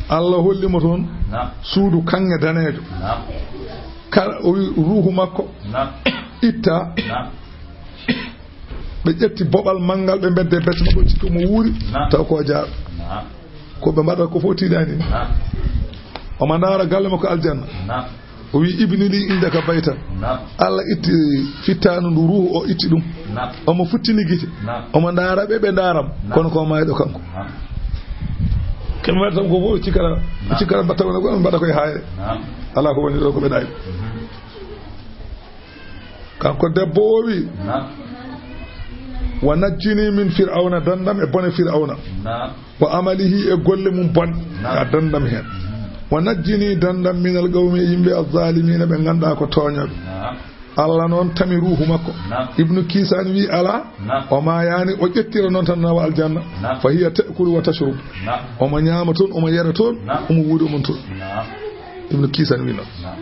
Allah holli mo toon. Naam. Suudu kaŋŋe daneejo. Naam. Kala o wi ruuhu makko. Naam. Itta. Naam. Ɓe ƴetti boɓal manngal, ɓe mbedde becce makko, cikka mo wuuri. Naam. Taw ko jaaɗo. Naam. Ko ɓe mbaɗa ko fof tiiɗaani. Naam. Omo ndaara galle makko aljanna. Naam. O wi, "Ibni li indaka baytan." Naam. Allah itti fittaandu ndu, ruuhu o itti ɗum. Naam. Omo futtini gite. Naam. Omo ndaara ɓe, ɓe ndaaram. Naam. Kono ko maayɗo kanko. Naam. Ken mbaɗa tan ko fof cikkata, naam, cikkata mbatta wona ko mbaɗa koye haayre. Naam. Alaa ko woni ɗo ko ɓe ɗaay. Mhm. Kanko debbo o wi, naam, "Wa najjini min Fir'awna, dandam e bone Fir'awna. Naam. Wa amalihi, e golle mum bon, naam, a dandam heen. Wa najjini, dandam minal qawmi, e yimɓe, az-zaalimiina, ɓe ngannduɗaa ko tooñooɓe." Naam. Allah noon tami ruuhu makko. Naam. Ibnu Kisan wi, "Alaa, naam, o maayaani, o ƴettira noon tan nawa aljanna. Naam. Fa hiya ta'kulu wa tashrub." Naam. Omo ñaama toon, omo yara toon, naam, omo wuuda omo toon. Naam. Ibnu Kisan wi noon. Naam.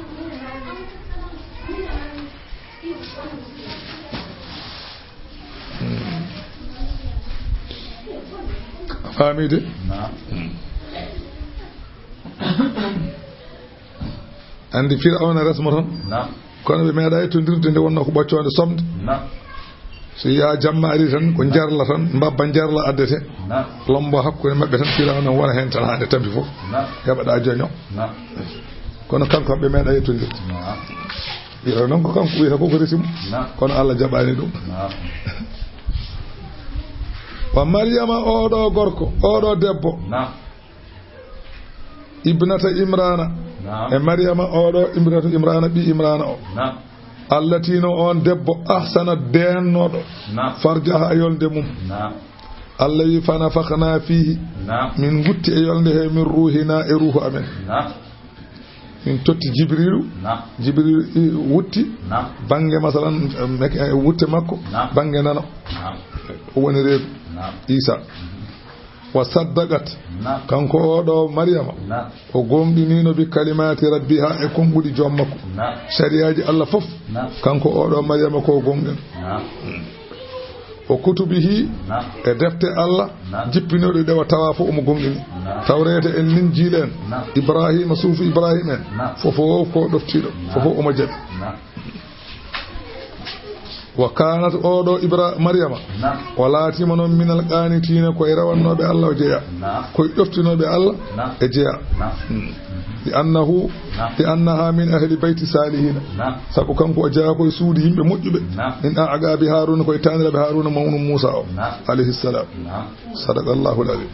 Hmm. A faami de? Naam. Hmm. Anndi Firawna resmo tan. Naam. Kono ɓe meeɗa yettondirde nde wonno ko ɓoccoonde somde. Naam. So yiya jamma ari tan, ko njarla tan, mbabba njarla addete. Naam. Lombo hakkunde maɓɓe tan, Firawna wona heen tan haa nde tampi fof. Naam. Heɓa ɗa joño. Naam. Kono kanko ɓe meeɗa yettondirde. Naam. Wiyata noon ko kanko wiyata ko ko resi mo. Naam. Kono Allah jaɓaani ɗum. Naam. Wa Maryama, oɗo gorko, oɗo debbo. Naam. Ibnata Imrana. Naam. E Maryama oɗo, Ibnata Imrana, ɓi Imrana o. Naam. Allati no on debbo, ahsanat, deennoɗo. Naam. Farjaha, yolnde mum. Naam. Allah wi, "Fa nafakhna fihi." Naam. Min gutti e yolnde he min ruhina, e ruhu amen. Naam. Min totti Jibrilu. Naam. Jibrilu i-, wutti. Naam. Bannge, masalan, eh, mek-, eh, wutte makko. Naam. Bannge nano. Naam. O woni reedu. Naam. Isa. Mhm. Wa saddaqat. Naam. Kanko oɗo Maryama. Naam. O goongɗiniino bi kalimaati rabbiha, e konnguɗi joom makko. Naam. Sariyaaji Allah fof. Naam. Kanko oɗo Maryama ko goongɗin. Naam. O kutubihi, naam, e defte Allah, naam, jippinooɗe ɗe o tawa fof omo goongɗini. Naam. Tawreeta en, Linjiila en, naam, Ibrahima, suufu Ibrahima en, naam, fof o ko ɗoftiiɗo, naam, fof omo jaɓi. Naam. Wa kanat, oɗo Ibra-, Maryama, naam, o laatiima noon minal qaanitiina, koye rewannooɓe Allah o jeyaa. Naam. Koye ɗoftinooɓe Allah, naam, e jeyaa. Naam. Hmm. Li annahu, naam, li annaha min ahli bayti salihina. Naam. Sabu kanko o jeyaa koye suudu yimɓe moƴƴuɓe. Naam. Min aqabi Haruna, koye taaniraaɓe Haruna mawnu Musa o, naam, alayhi salam. Naam. Sadaqallahu al-azim.